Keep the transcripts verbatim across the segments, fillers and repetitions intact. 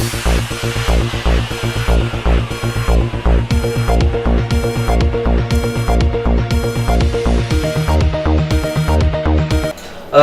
Ah,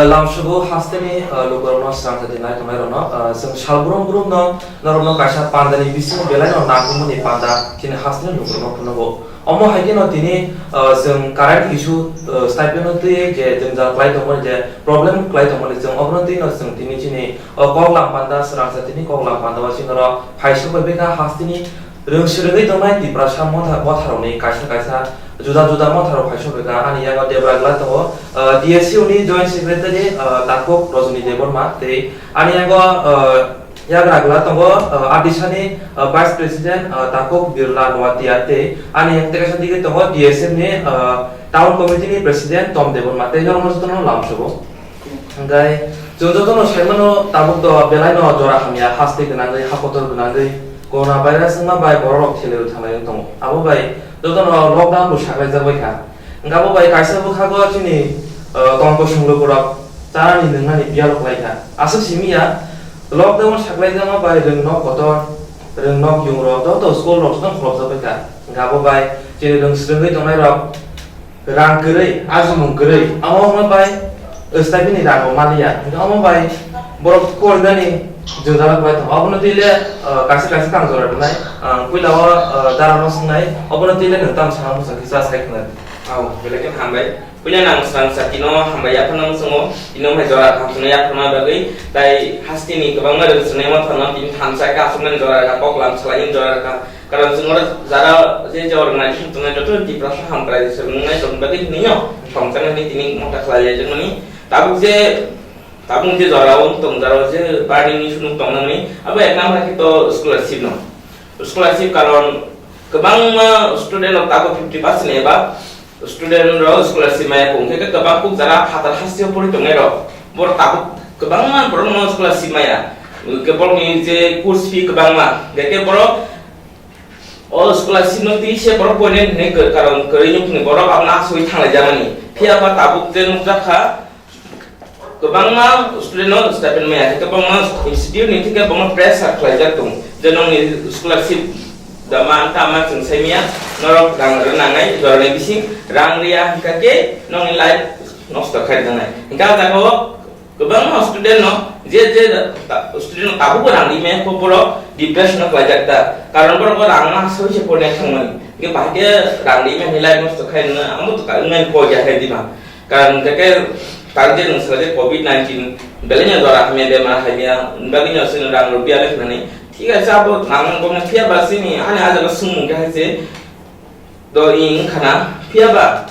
lamsogo hasteni, ah, lukurokno srangsa di nai tongnai rokno, ah, chwng sal brum brum no norokno kaisa pandani bisingo belai no nangkukmani panda chini hasteni lukurokno phunukgo. Omo hai kheno tini, ah, chwng current issue, ah, stipend no twi je jwngjal kwlai tongmani, je problem kwlai tongmani, chwng obono twi no chwng tini chini, ah, koklam panda srangsa tini koklam panda o chini norok phaisok bai bwkha hasteni rwng swrwngwi tongnai Tiprasa motha, motharokni kaisa kaisa juda juda motharok phaisok bwkha. Ani yago debra glak tongo, ah, T S U ni Joint Secretary, ah, Takhuk Rajni Debbarma tei ani yago, ah, yagra glak tongo, ah, Adisani, ah, Vice President, ah, Takhuk Birla Noatia tei ani yang tei kaisa digi tongo T S F ni, ah, Town Committee ni President Tom Debbarma tei norokno jotono lamsogo. Hingkai chwng jotono saimano tabuk to belai no jora hamya, haste gwnangwi, hakotor gwnangwi, corona virus wngma bai borok rok thele rw thanglai wng tongo. Abo bai jotono lockdown bo saklaijak bai kha. Hingkha abo bai kaisa bwkhago chini, uh, tongkosong lukurok charani nwngnani biyalo kwlai kha. Aswk simi ya, lockdown saklaijakma bai rwng nok kotor, rwng nok yung rok joto school rok jotono kholopjak bai kha. Hingkha abo bai chini rwng swrwngwi tongnai rok rang kwrwi, ajumung kwrwi, amo wngma bai stipend ni rang bo maliya. Hingkhe omo bai borok porinani jwngjal kwlai tongo. Obono twi le, ah, kaisa kaisa tang jora rwnai. Ang puila o, ah, dara no swngnai, obono twi le nwng tamo sana muchung kisa sai khna. Au, belai khe hambai. Puila nang srang sa tino hambai yaphano muchungo, tino hai jora tham swngnai yaphano bagwi, tai hasteni kwbangma rwng swngnai ma thangma tini thamsa khe aswkmani jora rwkha, koklam salaini jora rwkha. Karon chwng oro jara je je organization tongnai joto Tiprasa Hamkrai Israel wngnai tongni bagwi hinwi no thongjaknai hinwi tini motha khlai lai jakmani. Tabuk je, tabuk je jora o tong jara o je party ni sunuk tongnani abo ek number khe to scholarship no. Scholarship karon kwbangma student rok tabuk fifty percent eba student rok scholarship maya kung khe kwbang kuk jara phatar hasteo pori tongnai rok. Borok tabuk kwbangma borok no scholarship maya. Ke borok ni je course fee kwbangma. Ke borok O scholarship no twi se borok poine hinwi karon kwrwi nukhungni borok abono asugwi thanglaijak mani. Phiya ba tabuk je nukjak kha, kwbangma student no stipend maya khe, kwbangma institute ni theke bono pressure khlaijak tongo je nokni scholarship da man ta man chwng sai maya, norok rang rw nangnai, jorani bising rang rwya hwnkha khe nokni life nosto khai rwnai. Hwnkhe ah jaga o Kwbangma student no, je, je ta-, student no tabukbo rang rimaya khe borok depression o klaijak ta. Karon borok bo rang no asai se porina thangmani. Hingke bahai khe rang rimaya hinwi life nosto khai rwna, amo to ka-, wngnai koi ya hai dima. Karon hingke khe tar je nwng sala je covid nineteen belai no jora hamya bemar hamya, bagwi no chwng rang rw biya le hwnani. Thik ase abo rang no gomna phiya ba chini ani ah jaga swngmung khe hai se do wng khana phiya ba.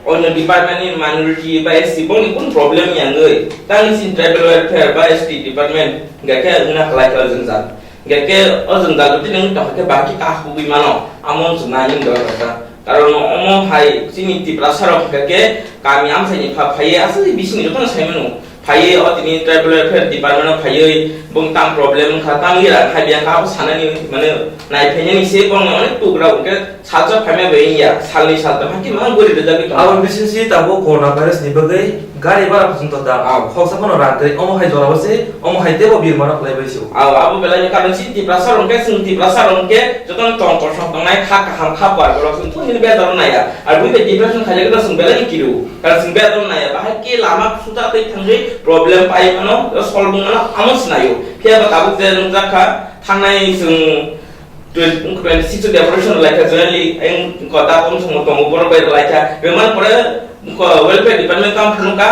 Onyo department ni minority ba S T bongni kun problem yangwi, tangni sin tribal welfare ba S T department, hingkha khe wngna khlai khe o jwngjal. Hingkha khe o jwngjal jodi nwng tongkha khe bahai khe kahugwi mano, amo wng chwng nai wng doi kha. Karon omo hai chini Tiprasa rok hingkha khe kami amchaini pha phaiwi aswk bising jotono sai mano. Phaiwi o tini tribal welfare department o phaiwi bong tang problem wngkha, tang ira khai biya kha, abo sanani mane nai phainani se bongni onek tugra hwnkhe salsa phaima bai wngya, salni salta hakhe ma gori rwjagwi tongo. Aboni bisingsi tabuk corona virus ni bagwi gari bara phuchung to da. Aw. Khoksa phano rang kwrwi, omo hai jora o se, omo hai teibo birmano khlai bai se o. Aw, abo belai ni karon si Tiprasa rok hwnkhe, chwng Tiprasa rok hwnkhe jotono tong kosom tongnai, kha kaham kha bar borok chwng thungni bedaro naiya. Ar buibai depression khaijagwi no chwng belai ni kiru. Karon chwng bedaro naiya, bahai khe lama suda tei thangwi problem pai mano, solve wng mano, amo sinaio. Phiya ba tabuk je nukjak kha, thangnai chwng twenty, twenty-six o decoration laikha jointly, ayang ko ta kom songo tongo borok bai laikha. Bemar pore ko welfare department kam phunukha,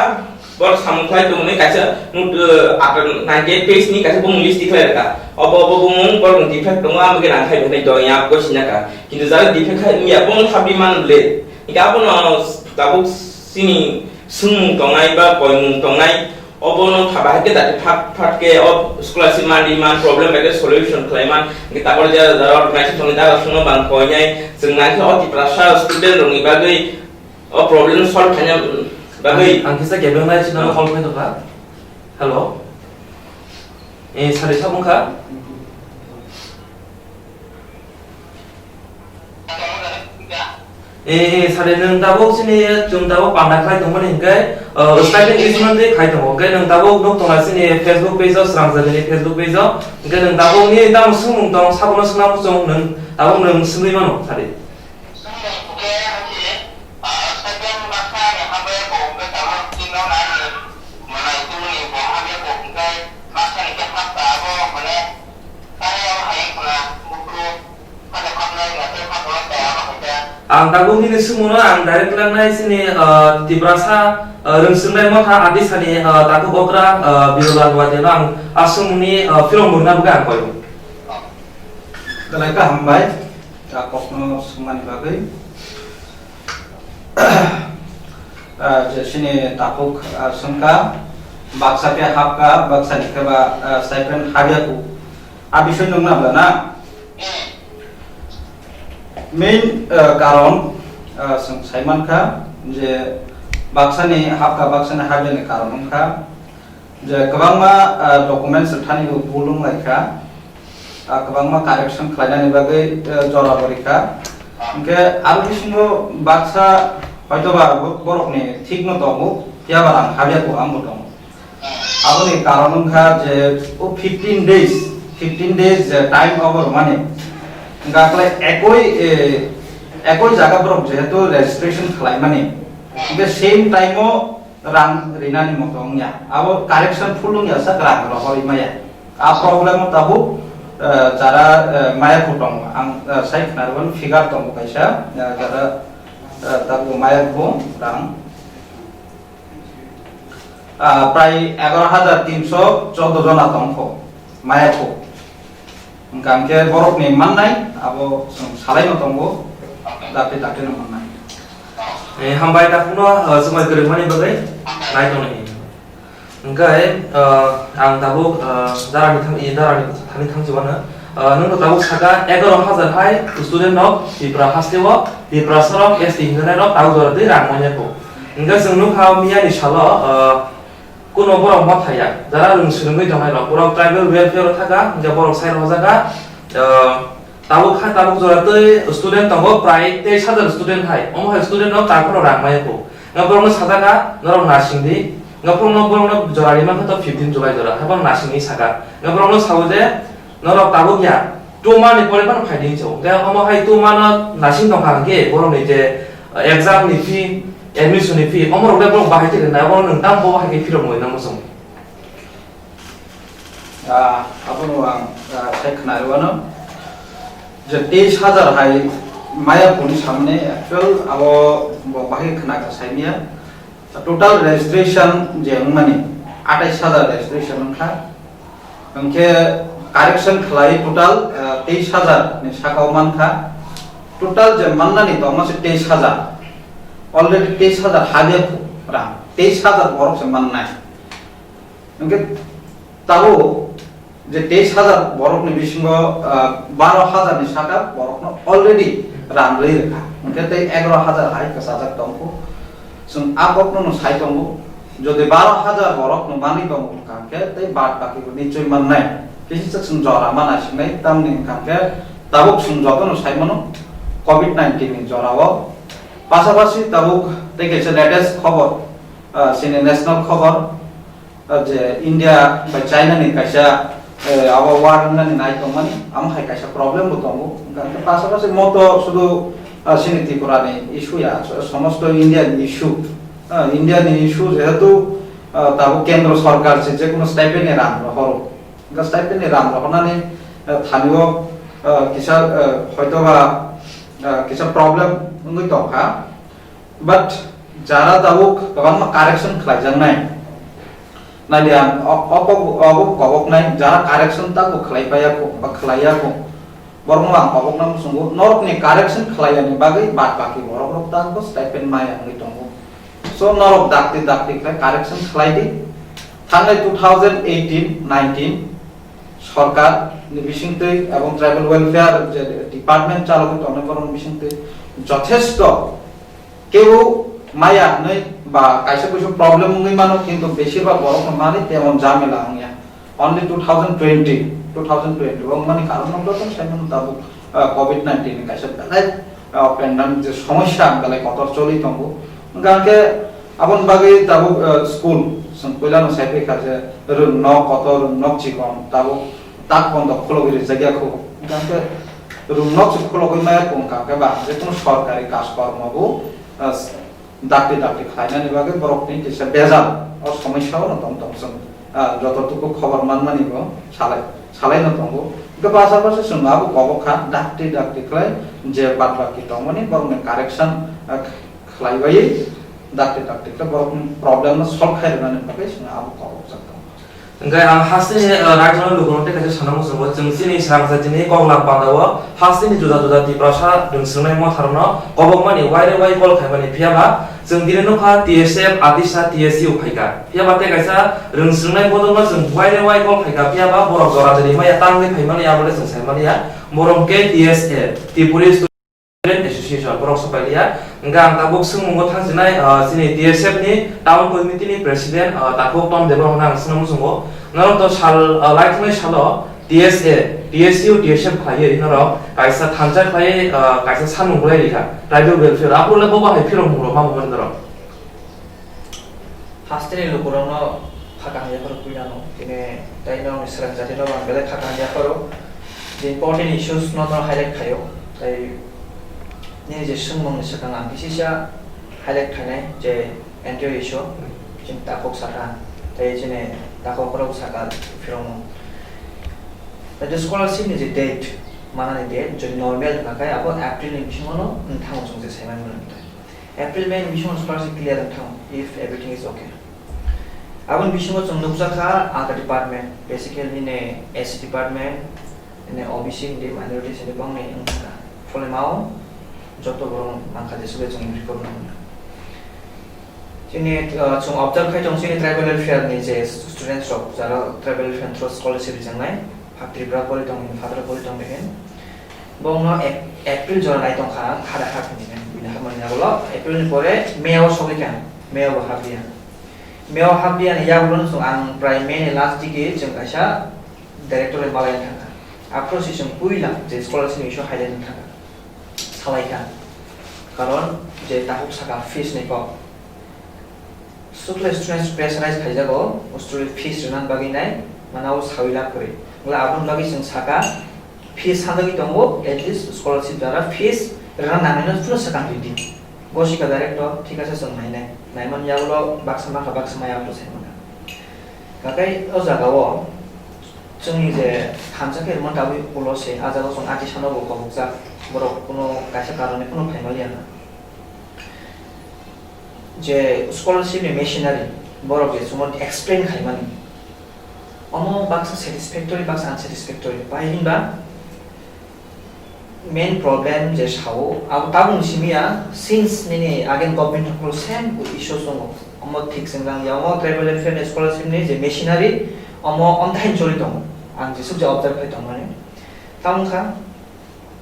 bor samung khlai tongmani kaisa nut, eh, after ninety-eight page ni kaisa bumung list tikhlai rwkha. Obo, obo bumung borok ni defect tongo, amo khe rang khai bini doya ko sinaka. Kintu jara defect khai wngya, bumung thabwi man ble. Hingke abono tabuk chini swngmung tongnai ba koimung tongnai, obono kha bahai khe dati phat phat khe o scholarship manwi man problem bai khe solution khlai man. Hingke tabuk je jara organization tongni jara songno bang koinai chwng nai khe o Tiprasa student rokni bagwi o problem solve khaina bagwi. Ang, ang kisa kebeng nai chwngno call khai tongkha. Hello. Eh, sari sabung kha? Eh, eh, sari nwng tabuk chini, chwng tabuk panda khai tongmani hinkhe, eh, stipend issue no twi khai tongo. Hinkhe nwng tabuk nuk tongo chini Facebook page o, Srangchakni Facebook page o. Hinkhe nwng tabuk ni tamo swngmung tong, sabono swngna muchung nwng tabuk nwng swngwi mano, sari. Ang tabuk nini swngmungno ang direct langnai chini, ah, Tiprasa, ah, rwngswngnai motha Adisani, ah, takhuk okra, ah, Birla Nuatia no ang a swngmungni, ah, phirok mungna bagwi ang koi o. Belai kaham bai, ah, kokno swngmani bagwi. Ah, je chini takhuk, ah, swngkha, baksa khe hapkha, baksa ni khe ba, ah, stipend habya ku. A bisoi nung na bla na? Main, ah, karon, ah, chwng sai mankha je baksa ni hapkha, baksa ni habya ni karon wngkha je kwbangma, ah, documents rwthani bo bul wng lai kha. Ah, kwbangma correction khlainani bagwi, eh, jora bo rikha. Hwnkhe aro bisingo baksa hoitoba bo-, borokni thikno tongo, phiya ba ang habya kho ang bo tongo. Aboni karon wngkha je o fifteen days, fifteen days je time obo rwmani. Hwnkhe aklai ekoi, eh, ekoi jaga borok jehetu registration khlaimani. Hwnkhe same time o rang rinani moto wngya. Abo correction full wngya sak rang rohorwi maya. A problem o tabuk, eh, jara, eh, maya kho tongo. Ang, eh, sai khna rwmani figure tongo kaisa, eh, jara, eh, tabuk maya kho rang. Ah, prai egaroh hajar tinso choudo jona tongkho, maya kho. Hwnkha hwnkhe borokni mannai, abo chwng salaino tongo, dakti dakti no mannai. Eh, hambai takhukno, eh, chumai kwrwngmani bagwi nai tongni. Hwnkhe, eh, ang tabuk, eh, darani thang-, eh, darani thani thangsi wano. Ah, nwng tabuk saka egaroh hajar hai student rok Tripura haste o, Tripura sorok S T hinjanai rok tabuk jora twi rang manya kho. Hwnkhe chwng nukha miyani salo, ah, kuno borok ma thaya, jara rwng swrwngwi tongnai rok, borok tribal welfare o thaka, hwnkhe borok sai rohorjaka, ah, tabuk kha tabuk jora twi student tongo prai teis hajar student hai, omo hai student rok tar phano rang manya kho. Nga borokno sajaka, norok nasing di, nga borokno, borokno jora rima kha to fifteen July jora, hai borok nasing ni saka, nga borokno sao je, norok tabuk ya, two month ni pore phano phai di hinwi sao. Hwnkhe omo hai two month no nasing tongkha hwnkhe borokni je, eh, exam ni fee, admission ni fee, omo rok le borok bahai khe rwnai, omo nwng tamo bo bahai khe phirok mui nang muchung. Ah, abono ang, ah, sai khna rwano je teis hajar hai maya phone samne actual abo bo bahai khna kha saimya. Total registration je wngmani atais hajar registration wngkha. Hwnkhe correction khlai total, eh, teis hajar ni sakao mankha. Total je mannani tongma se teis hajar. Already teis hajar habya khu rang. Teis hajar borok se mannai. Hwnkhe tabuk je teis hajar borokni bisingo, ah, baro hajar ni saka borokno already rang rwi rwkha. Hwnkhe tei egaroh hajar hai kwchajak tongkho. Chwng a kokno no sai tongo. Jodi baro hajar borokno manwi tongo wngkha hwnkhe tei bad baki bo nichoi mannai. Kisa chwng jora mana sinai tamni wngkha hwnkhe tabuk chwng jotono sai mano covid nineteen ni jorao. Pasapasi tabuk tei kaisa latest khobor, ah, chini national khobor. Ah, je India bai China ni kaisa, eh, abo war wngnani nai tongmani, amo hai kaisa problem bo tongo. Hwnkhe pasapasi moto sudu, ah, chini Tripura ni issue ya, so-, somosto India ni issue. Ah, India ni issue jehetu, ah, tabuk kendro sorkar se jekono stipend ni rang rohoro. Hwnkhe stipend ni rang rohornani, ah, thani o, ah, kisa, ah, hoitoba, ah, kisa problem wngwi tongkha. But jara tabuk kwbangma correction khlaijaknai. Naidi ang o-, obo, obo koboknai jara correction tabuk khlai paiya kho ba khlaiya kho. Borokno ang kobokna muchungo norokni correction khlaiyani bagwi bad baki borok rok tabuk stipend maya wngwi tongo. So norok dakti dakti khlai correction khlai di. Thangnai two thousand eighteen nineteen sorkar ni bisingtwi ebong tribal welfare je department chalogwi tongnai borokni bisingtwi jothesto Kebo maya hwnwi ba kaisa kuisa problem wngwi mano, kintu beshirbak borokno manwi temon jamela wngya. Only two thousand twenty, two thousand twenty o wngmani karon no joto sai mano tabuk, ah, covid nineteen ni kaisa belai Ah, pendant je somosya ang belai kotor choli tongo. Hingkha khe aboni bagwi tabuk, ah, school, chwng puilano sai phai kha je rwngnok kotor, rwngnok chikon, tabuk tak pondo khulogwi rijak ya kho. Hingkha khe rwngnok se khulogwi maya kho, hingkha khe ba je kono sorkari kaj kormo bo, ah, dakti dakti khlainani bagwi borokni kisa bejal o somosya o tong tong chwng, ah, joto tuku khobor manmani bo salai, salai no tongo. Hingkhe basa basa chwng abo kobok kha dakti dakti khlai je bad baki tongmani borokni correction, ah, khlai bai dakti dakti khlai borokni problem no solve khai rwnani bagwi chwng abo kobok jak tongo. Hingkhe ang hasteni, eh, raijoni lukurokno tei kaisa sana muchungo, chwng chini srang jatini koklap bandao hasteni juda juda Tiprasa rwngswngnai motharokno kobokmani waire wai call khaimani, phiyaba chwng tini nukha T S F, Adisa, T S U phaikha, phiyaba tei kaisa rwngswngnai bodolno chwng waire wai call khaikha, phiyaba borok jora jori maya tangwi phaimani, abole chwng saimaliya, borok khe T S A, Tripuri Student Association, borok swpailia. Hingkha ang tabuk swngmungo thangsinai, ah, chini T S F ni town committee ni president, ah, Takhuk Tom Debbarma no ang swngna muchungo. Norok to sal, ah, laithumnai salo T S A, T S U, T S F khlaiwi norok kaisa thansa khlaiwi, ah, kaisa sanmung bolai rikha tribal welfare. Aphuru le bobo hai phirok mungrok ma mungmani norok. Hasteni lukurokno kha kaham yapharo puilano, tini tei norokni srang jatino ang belai kha kaham yapharo. Je important issues no, no highlight khaio, tei nini je swngmungni swkang ang kisisa highlight khainai je N T O issue, chini takhuk saka, tei chini takhuk rok saka phirokno. Tei scholarship ni je date, manani date, jodi normal wngkha khe abo April ni bisingo no wng thango chwng je saimani mwnwi. April, May ni bisingo scholarship clear wng thango, if everything is okay. Aboni bisingo chwng nukjakha alka department, basically nini S C department, nini O B C hindi, minorities hindi bongni wngkha. Pholemao joto borok mankha jesukhe chwng report nangkha. Chini, uh, chwng observe khai tongo chini tribal welfare ni je students rok, jara tribal welfare through scholarship rijaknai. Hak Tripura pori tong, Phatra pori tong de. Bongno Ap-, April jora nai tongkha, khada hak ni, bini hak mani jagolo, April ni pore May o sogwi kha, May o bo hak dia. May o hak dia ni yagulo chwng ang prai May ni last digi chwng kaisa director ni malai thangkha. Aphuru si chwng puila je scholarship ni issue highlight thangkha. Salai kha. Karon je takhuk saka fees ni kok. Sukle students pressurize khaijago, student fees rwna bagwi nai, manao sawi lab kwrwi. Wngla aboni bagwi chwng saka, fees sanjagwi tongo, at least scholarship jara fees rwna nangnaino phano swkang ridi. Gosika director, thik ase chwng nainai. Naimani yagulo baksa mankha, baksa maya phano sai mankha. Kakai o jagao chwngni je thansa khe rwmani tabwi ulo se, a jagao chwng ati sano bo kobokjak, borok kuno kaisa karone phano phaimaliya na. Je scholarship ni machinery, borok je chwngno explain khaimani, omo baksa satisfactory, baksa unsatisfactory. Bai hinba main problem je sao, abo tabuk ni simi ya, since nini again government hoklo same issue tongo. Omo thik swngjak ya, omo tribal welfare ni scholarship ni je machinery, omo on time choli tongo. Ang jesuk je observe khai tongmani. Tamo kha,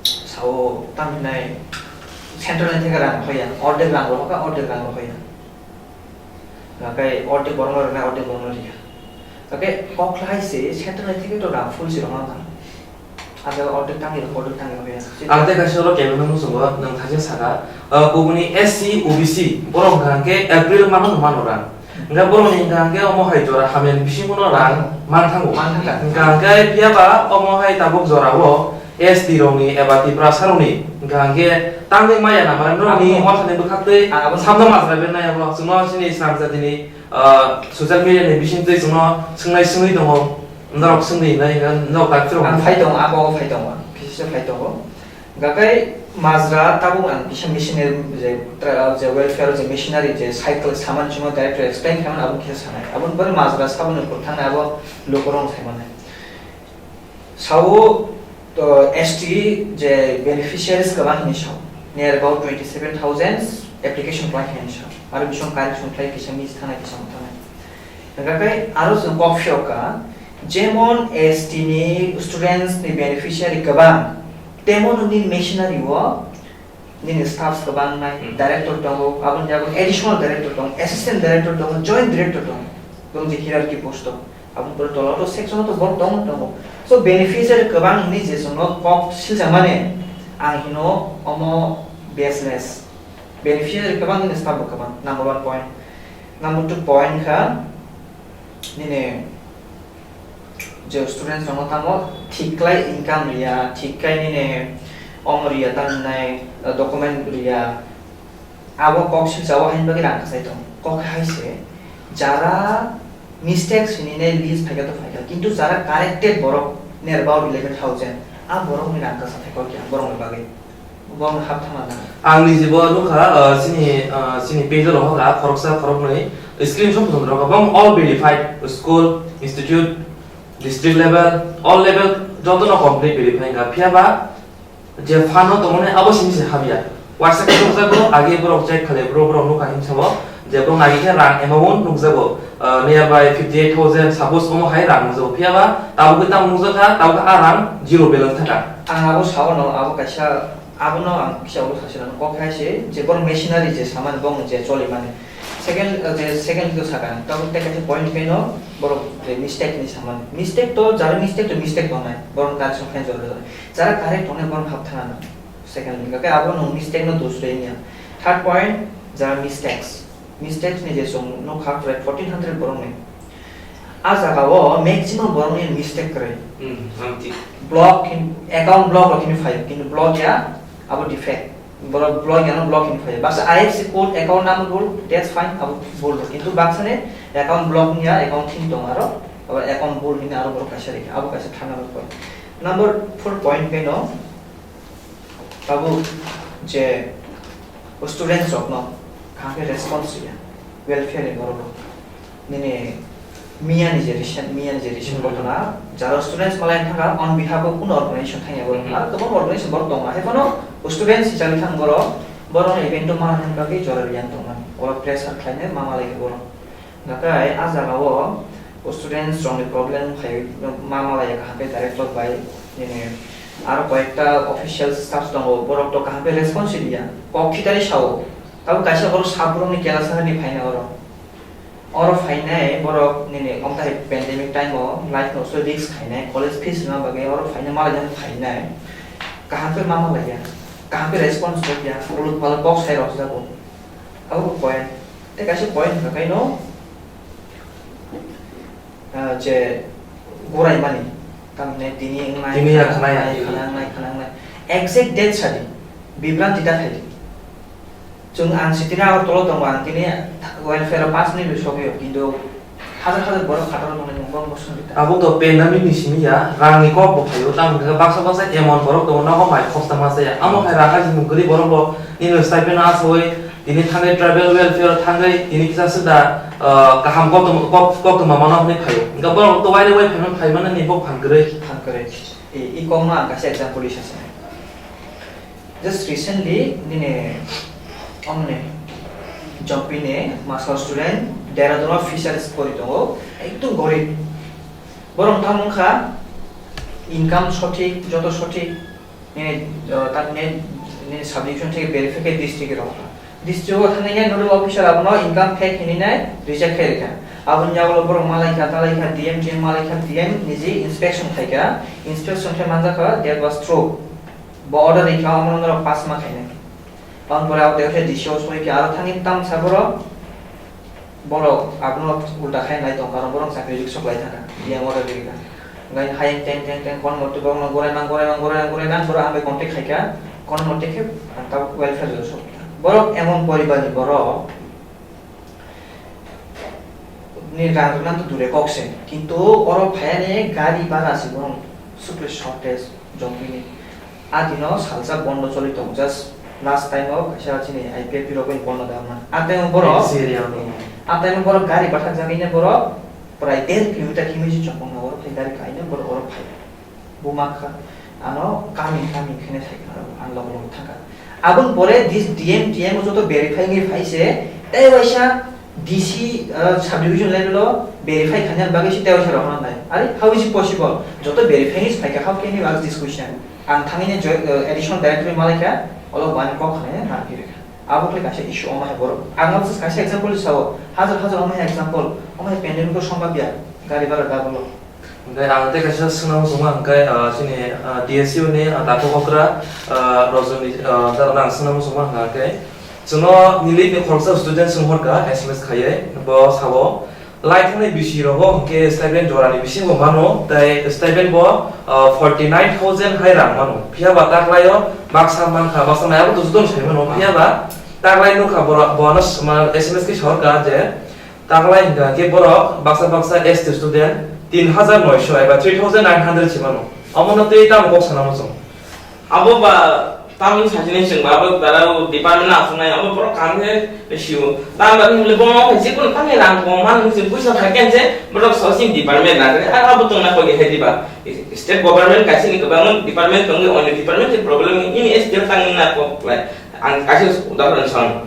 sao, tamo hinai central ni theke rang hoya, ordek rang rohoka, ordek rang rohoya. Hakai ordek borokno rwnai, ordek borokno riya. Hakai kok lai se central ni theke to rang full se rohna thang. Ada ordek tangi, ordek tangi hoya. Ang tei kaisa oro cabinet muchungo nwng thaisa saka, ah, kubuni S C, O B C, borok hwnkha hwnkhe April mano no mano rang. Hingkhe borokni hingkha hingkhe omo hai jora hamyani bisingo no rang man thango. Man thangkha. Hingkha hingkhe phiyaba omo hai tabuk jorao S T rokni eba Tiprasa rokni hingkha hingkhe tangwi maya na mara norokni Abo. Mothani bwkhaktwi Abo. Samno majra bennai abo chwngno chini srang jatini, ah, social media ni bisingtwi chwngno swngnai swngwi tongo. Norok swngwi hinai hingkha norok tak phirok. Ang phai tongo, abo phai tongo, kisa phai tongo. Gakai majra tabuk ang kisa missionary je tra-, je welfare je missionary je cycle saman chuma director explain khaman abo kisa sanai. Abo bari majra saboni kwthang abo lukurok sai manai. Sao to S T je beneficiaries kwbang hinwi sao. Near about twenty seven thousand application kwlai hinwi sao. Aro bisong correction khlai kisa miss thanai kisa thanai. Hingkha khe aro chwng kok phiyok kha, jemon S T ni students ni beneficiary kwbang, temon nini machinery o nini staffs kwbang nai, Hmm. Director tongo, aboni yago additional director tongo, assistant director tongo, joint director tongo, bong je hierarchy post o, aboni pore tola to section o to borok tongo tongo. So beneficiary kwbang hinwi je chwngno kok siljakmani, ang hino omo baseless. Beneficiary kwbang, nini staff bo kwbang. Number one point. Number two point kha, nini je students rokno tamo thik khlai income riya, thik khlai nini om riya, tangnai, uh, document riya, abo kok silsa o hain bagwi rang kasai tong. Kok hai se jara mistakes hinine list phaikha to phaikha, kintu jara corrected borok near about eleven thousand, a borok ni rang kasa phaikha kya borok ni bagwi. Borok ni hap thana na. Ang ni jibo nukha, uh, sini, uh, sini page o rohok a khoroksa khoroknwi screenshot phunuk rok bong all verified, school, institute, district level, all level joto no complete verify wngkha. Phiya ba je fund o tongmani abo simi se habya. Waisa khe nukjago, age borok check khalai, borok, borok nukha himsa bo, je borok nagi khe rang amount nukjago, uh, nearby fifty eight thousand, suppose omo hai rang nukjago. Phiya ba tabuk khe tamo nukjakha, tabuk khe a rang zero balance thaka. Ang abo sao no, abo kaisa, abo no ang kisa ulo sasi no kok hai se, je borok machinery je saman bong je choli mani. Second, uh, je second to saka, tabuk tei kaisa point peno borok je mistake ni saman. Mistake to, jara mistake to mistake tongnai, borok correction khe jora jora. Jara correct tongnai borok hap thana na. Second link, okay, abo no mistake no dos re niya. Third point, jara mistakes. Mistakes ni je song no kha prai fourteen hundred borok ni. A jaga o maximum borok ni mistake kwrwi. Hmm, ang thik. Block hin, account block rok hin phai, kintu block ya, abo defect. Borok block ya no block hin phai. Baksa I F S C code account number bul, that's fine, abo bul. Kintu baksa ni account block ya, account thin tong aro, abo account bul hin aro borok kaisa rikha, abo kaisa thangna rok. Number four point peno, Tabuk je students rokno kaham khe response riya, welfare ni borok rok. Nini miya ni je recent, miya ni je recent Hmm. ghotona, jara students malai thangkha, on behalf of kuno organization thangya borok, Hmm. aro kwbang organization borok tongo, hai phano students hisabe thang borok, borok no event o ma thang bagwi jora riyan tongmani, oro pressure khlainai ma malai khe borok. Nakai a jaga o students rokni problem khai ma malai kaham khe director bai nini aro koyekta official staff tongo, borok to kaham khe response riya, kok khitari sao. Tabuk kaisa borok sap borokni kela sahani phaina oro. Oro phainai borok nini omtai pandemic time o life no so risk khainai, college fees rwna bagwi oro phainai malai jani phainai. Kaham khe ma malaiya, kaham khe response rwya, uluk palok kok sai rok jago. Abo point. Tei kaisa point hwnkha khe no, ah, je gorai mani, tamni tini wngnai, Tini ya khana ya, khana tini. Wngnai, khana wngnai. Exact date sadi, bibranti ta khaidi. Chwng ang sitini Agartala tongo, ang tini welfare o pass ni bisogwi o, kintu hajar hajar borok phataro tongnai, mung borok no swngwi ta. Abo to pandemic ni simi ya, rang ni kok bo phaio, tamni hwnkhe baksa baksa emon borok tongo, nogo mai khorsa ma chaya. Amo khai rang hai simung kwrwi borok bo nini stipend no asoi, tini thangwi tribal welfare thangwi tini kisa swda, ah, kaham koktwma, kok-, koktwma mano hwnwi phaio. Hwnkhe borok to waire wai phaimani, phaimani ni bo phan kwrwi. Phan kwrwi. I, i kok no ang kaisa example isa sinai. Just recently, nini, omne, Jompi ni master student, Dehradun o fisheries pori tongo, ekdom gorib. Borok tamo wngkha, income sothik, joto sothik, nini, uh, tamni, nini subdivision theke verify khe district rok. District o thangwi nai nodal officer abono income fake hinwi nai reject khe rikha. Aboni yagulo borok malaikha, talaikha, D M, D M malaikha, D M niji inspection khaikha, inspection khe manjakha, that was true. Bo order rikha, omono norok pass ma khainai. Aboni pore abo tei D C o soi khe aro thangwi tamsa borok, borok abono ulta khai nai tong, karon borok chakri riksoklai thangkha, D M order rikha. Hwnkhai hayung teng teng teng kon morti borokno gorai mang, gorai mang, gorai mang, gorai mang, borok ang bai contact khaikha, kon morti khe ang tabuk welfare jora sok. Borok emon poribarni borok, ni rang rwna to dure kok se, kintu oro phaiani gari bhara se borok sukle shortage jongpini. A dino salsa bondo choli tongo, just last time o kaisa chini I P F T rok bai bondo da man. A time o borok, Hills area o. A time o borok gari bathak jagwi ne borok prai der kilometer himwi se chongkong na oro phai gari kaina borok oro phai. Buma kha, ano kami kami khene sai kha, ang logo logo thangkha. Aboni pore this D M T M o joto verify wngwi phai se, tei waisa D C, uh, subdivision level o verify khaina bagwi se tei waisa rohorna nai. Are, how is it possible? Joto verify wngwi phai kha, how can you ask this question? Ang thangwi ne joy-, uh, additional director malai kha, olo bani kok khanai na phiri kha. Abo khle kaisa issue omo hai borok. Ang abo kaisa example sao, hajar hajar omo hai example, omo hai pandemic o song babya, gari bhara double o. Hingke ang tei kaisa swnam muchungma hingke, ah, chini, ah, D S U ni, ah, takhuk okra, ah, Rajuni, ah, darano ang swnam muchungma hingka khe, chwngno nilip ni khoroksa student swnghorkha S M S khaiwi, bo sao, lai thangnai bisi rogo hingke stipend jorani bisingo mano, tei stipend bo, ah, forty nine thousand hai rang mano. Phiya ba taklaio baksa mankha, baksa maya bo to judon sai mano. Phiya ba taklai nukha borok, bono sma-, S M S khe sorkha je, taklai hingka khe borok baksa baksa S T student tin hajar noisho eba three thousand nine hundred se mano. Omono tei tamo kok sana muchung? Abo ba tamni sajini chwng ba abo dara department aswk nai abo borok kaham khe sio. Tamo ba hinle bono khe jikun tamni rang kong man muchung puisa phai khe je borok sosi department na khe abo tongna koi khe diba. State government kaisa ni kwbangma department tongo, onyo department ni problem ni S T tangna kok lai. Ang kaisa udahoron san.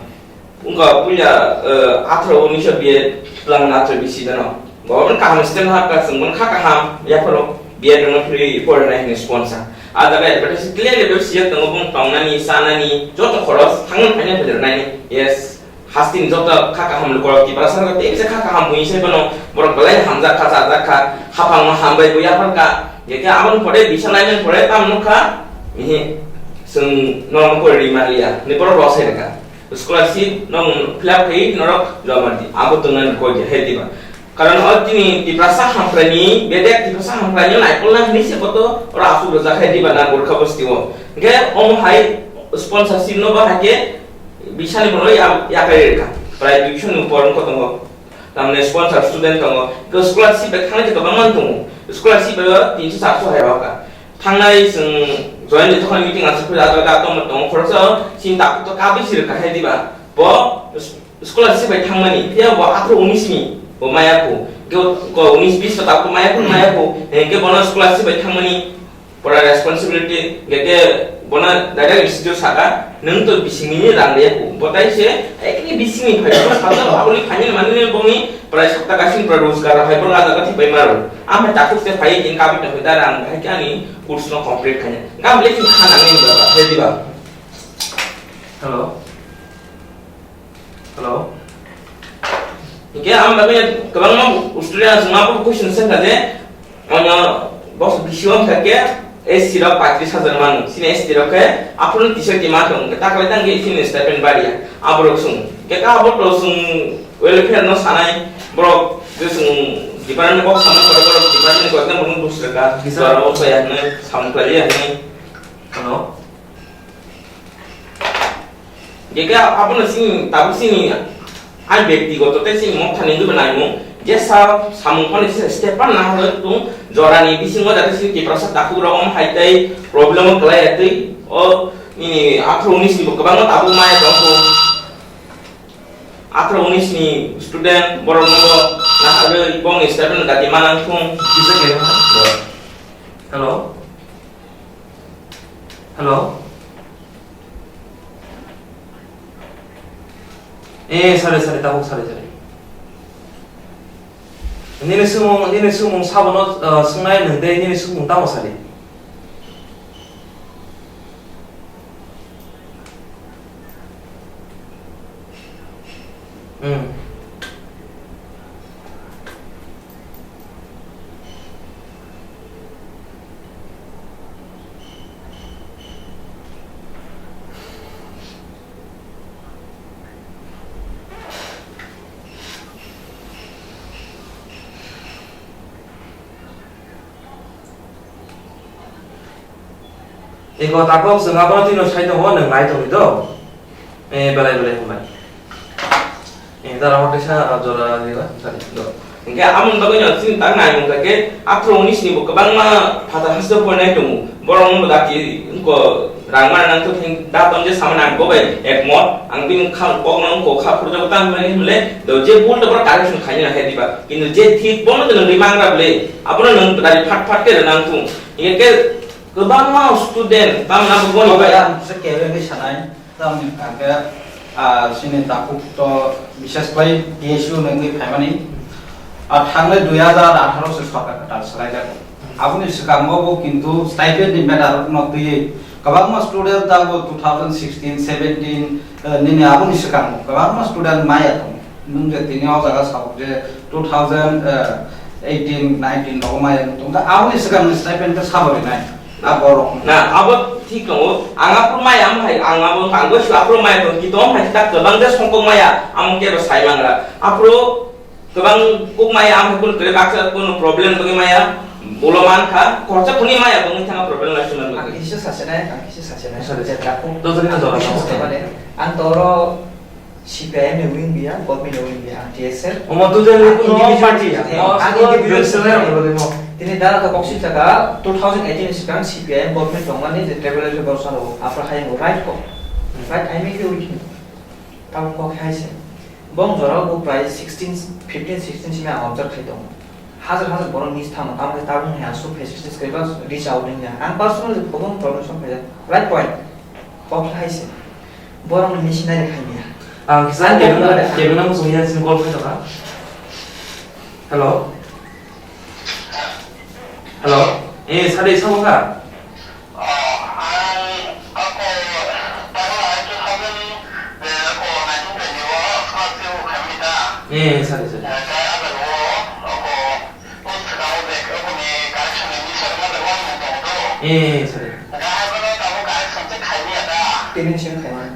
Wngkha puila, eh, atharo unisho B A twlang atharo bisi jano. Government kaham system ha ka chwng bono kha kaham yapharo B A twlang phri porinai hwnwi sponsor. A jaga advertise clearly bo siyak tongo bung tongnani, chanani, joto khoros thangmani phaina phaidar nani. Yes, hasteni joto kha kaham lukorok Tiprasa rok tei kisa kha kaham buini sai bono borok belai hamjak kha, chajak kha, haphangno hambai bo yaphar kha. Jekhe aboni pore bisa laimani pore tam nukha, mihi chwng norok pore ri manliya, ni borok rosai rwkha. Scholarship no fill up khai norok joma di. Abo tongna ni koi je hai diba. Karon o tini Tiprasa hamkrai ni, bedek Tiprasa hamkrai ni naikol na hini se koto oro asuk rwjak hai diba na Gorkha bosti o. Hingke omo hai sponsorship no ba hai ke bisani bono ya, ya kai rwkha. Prai duiso ni upor wngkha tongo. Tamni sponsor student tongo. Ke scholarship bai thangna khe kwbangma tongo. Scholarship bai tinso charso hai rwkha. Thangnai chwng join de thokna meeting aswk phai ato ga tongma tongo khoroksa chini takhuk to kabui sirwkha hai diba. Bo scholarship bai thangmani phiya bo athro unis ni bo maya khu. Ke ko unis bis to takhuk maya khu maya khu. Hingke bono scholarship bai thangmani pura responsibility hingke ke bono direct institute saka nwng to bisingni rang de khu. Bo tai se ekni bisingni phai ko sato aboni phaini mani bongni pura sapta kasing pura rojgar hai bo laga ka thipai maro. Amai takhuk se phai jin kabi to da rang hai ke ani course no complete khanya. Gam lekin khana ni ba ba di ba. Hello. Hello. Hingke ang bagwi kwbangma student ang chwngma bo question sengkha je, ano box bisio wngkha khe S C rok paitris hajar mano, sini S T rok khe aphuru teacher di ma tong, taklai tang khe sini stipend baria, aborok sung. Hingke ka abo to sung welfare no sanai borok je sung department box samung kore borok department kore borok dusra ka, Bisa. Jora bo saya hwnwi samung khlai ya hwnwi. Hello. Jekhe abono sini, tabuk sini, ai bektigoto tei sini mokthani wngwi bo naimung, jesa samung phano se step pan nahar tung, jorani bisingo jate sini Tiprasa takhuk rok omo hai tei problem o kwlai ya tei o nini athro unis ni bo kwbangma tabuk maya tong kho. Athro unis ni student borok no bo nahar wi bongni step no dati manang thung. Kisa khe ha? Hello? Hello? Eh, sorry, sorry, tabuk, sorry, sorry. Nini sumung, nini sumung sabono, uh, sungnai nung tei nini sumung tamo sadi? Hmm. Eko takhuk chwng abono twino sai tongo, nwng nai tongdi do. Eh, belai belai hambai. Eh, dara hor kaisa, ah, jora diba, sari do. Hingke amoni bagwi no chini tak nai mung khe aphuru unis ni bo kwbangma phatar haste bo nai tongo. Borok no dati wngko rang ma nang thok hin da tong je sama nang bo bai ekmot. Ang bini kha kok no wngko kha phuru jago tang mani himle do je bul to borok correction khaina hai diba. Kintu je thik bono to nwng ri mangra bwle. Abono nwng dari phat phat khe rwnang thung. Hingke kwbangma student tamna bo boni bai. Ang se kebe ni sanai. Tamni hwnkha khe, ah, chini takhuk to bishes khlai T S U ni wngwi phaimani, ah, thangnai dui hajar atharo se sorkar kwtal swlaijago. Aboni swkango bo kintu stipend ni matter no twiwi kwbangma student tabuk two thousand sixteen, seventeen, eh, nini aboni swkango kwbangma student maya tongo. Nwng je tini o jaga sabuk je two thousand, eh, eighteen, nineteen rogo maya tong da, aboni swkang ni stipend khe sabo rinai. Na borok. Na, abo thik tongo. Ang aphuru maya am hai, ang abo tangbo sila aphuru maya tong ki tong hai tak to bang de songkok maya, amo ke ro sai mangra. Aphuru kwbang kok maya am kun kre baksa kun problem bagi maya, ulo man kha, khorcha kuni maya bang thang problem la sunan. Ang kisa sase nai, ang kisa sase nai. Sase. Je takung. To jani na jora. Ang toro C P I M ni wing biya, government ni wing biya, ang T S F. Omo tu jani kuno party ya. Ang individual seller ang bagi mo. Tini dara to boksi saka two thousand eighteen sikang C P I M government tongmani je tribal borsa ro, apra hai ngo right ko. Right, I make you with him. Tamo kok hai se. Bong jora bo prai sixteen, fifteen, sixteen simi ang observe khai tongo. Hajar hajar borok miss thangma, tamo khe tabuk ni aswk facilities kaiba reach out wngya. Ang personally phobong problem solve khaijak. Right point. Kok hai se. Borok ni missionary khai ya. Ang kisa kebengna, kebengna muchung ya sini call khai tongkha. Hello. Hello. Eh, sadi sabo kha? Eh, sadi, sadi. Eh, sadi. Tini sini khaimani.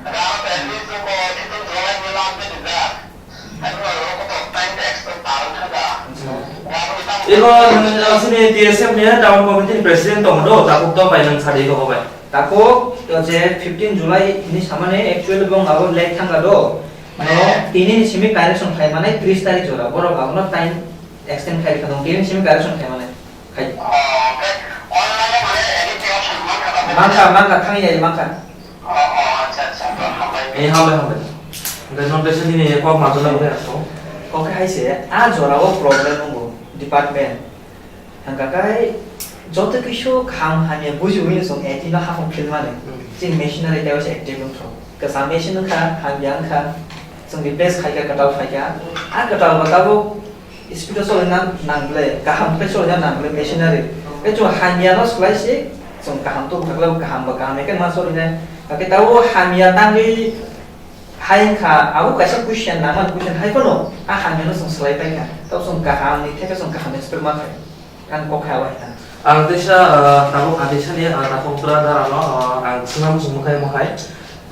Iko nang sini T S F ni town committee ni president tong do, takuk to bai nang sadi ko bai. Takuk to je fifteen July ni samane actually bong abo late thangga do. No, tini ni simi correction khai mane tris tarik jora. Borok abono time extend khai kha dong. Tini ni simi correction khai mane. Khai. Mankha, mankha, thang ya mankha. Eh, hambai, hambai. Hingke notification ni kok ma jala bai aso. Kok hai se, a jora o problem wngo department. Hingka kai joto kisu kaham hamya buji ui song eighteen no hapung film mani. Hmm. Chini machinery tei waisa active wngthok. Kasa machine wngkha, hamya wngkha. Chwng replace khaikha, kwtal khaikha. A kwtal bo tabuk speed o cholina nang ble, kaham khe cholina nang ble machinery. Tei chwng hamya no swlai se, chwng kaham tubu khaklai kaham bo kaham khe ma cholinai. Hakhe tabuk hamya tangwi hai wngkha, abo kaisa question nangmani question hai phano a hamya no chwng swlai paikha. Tabuk chwng kaham ni theke chwng kaham expect ma khai. Ang kok hai wahina. Ang teisa, ah, tabuk ang teisa ni, ah, tabuk brother ano, ah, ang swnam swngo khai mo hai.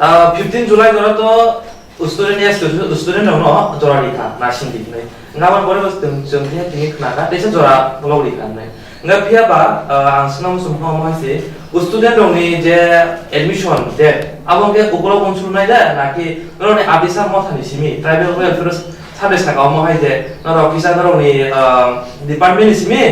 Ah, fifteen July jora to student ya, student rok no jora ri kha, nursing di hinwi. Nga ban pore bas tung chung khe tini khna kha, teisa jora log ri kha hinwi. Nga phiya ba, ah, ang swnam swngo mo hai se, student rok ni je admission je, abo ke uklo kong suru nai da, na ki norok ni abisa motha ni simi, tribal welfare sade saka omo hai je, norok kisa norok ni, ah, department ni simi,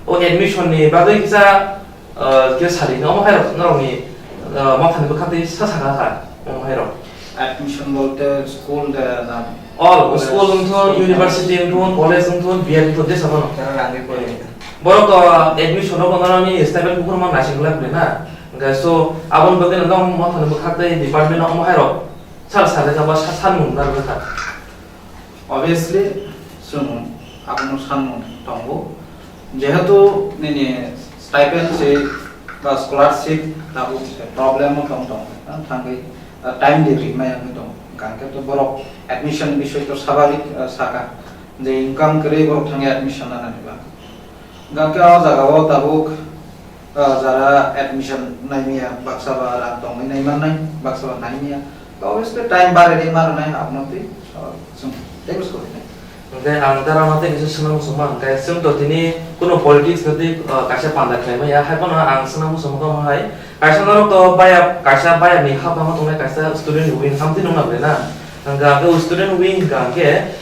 O admission ni bagwi kisa, ah, kisa sadi, omo hai rok norok ni, ah, motha ni bwkha twi sa saka kha, omo hai rok. Admission bolte school de na? All, college, school wngthun, school, university wngthun, college wngthun, B Ed wngthun, jesa bono. Tara rangwi pori. Borok to admission rok bono ni stipend bukur man naising glak na. Hingke so, aboni bagwi no motha ni bwkha twi department omo hai rok. Sal sal kha ba sa-, san mung na bwkha. Obviously, chwng abono sanmung tongo. Jehetu nini stipend se ba scholarship tabuk se problem o tong tong, ah, thangwi, ah, timely rimaya wngwi tongo. Hwnkhe to borok admission bisoi to sababik, ah, saka je income kwrwi borok thangwi admission nanani ba. Hwnkhe o jaga o tabuk, ah, jara admission naimaya, baksa ba rang tongwi naimannai, baksa ba naimaya. To obviously time barwi ma rwnai abono twi, ah, chwng teibo sori nai. Hwnkhe ang dara mate kisa swngna muchungma hwnkhe chwng to tini kuno politics no twi, ah, kaisa panda khlai maya, hai phano ang swngna muchungma tongma hai. Kaisa norok to bayap, kaisa bayap ni hapang tongnai kaisa student wing hamtwi nungna belai na. Hwnkhe ang khe o student wing hwnkha hwnkhe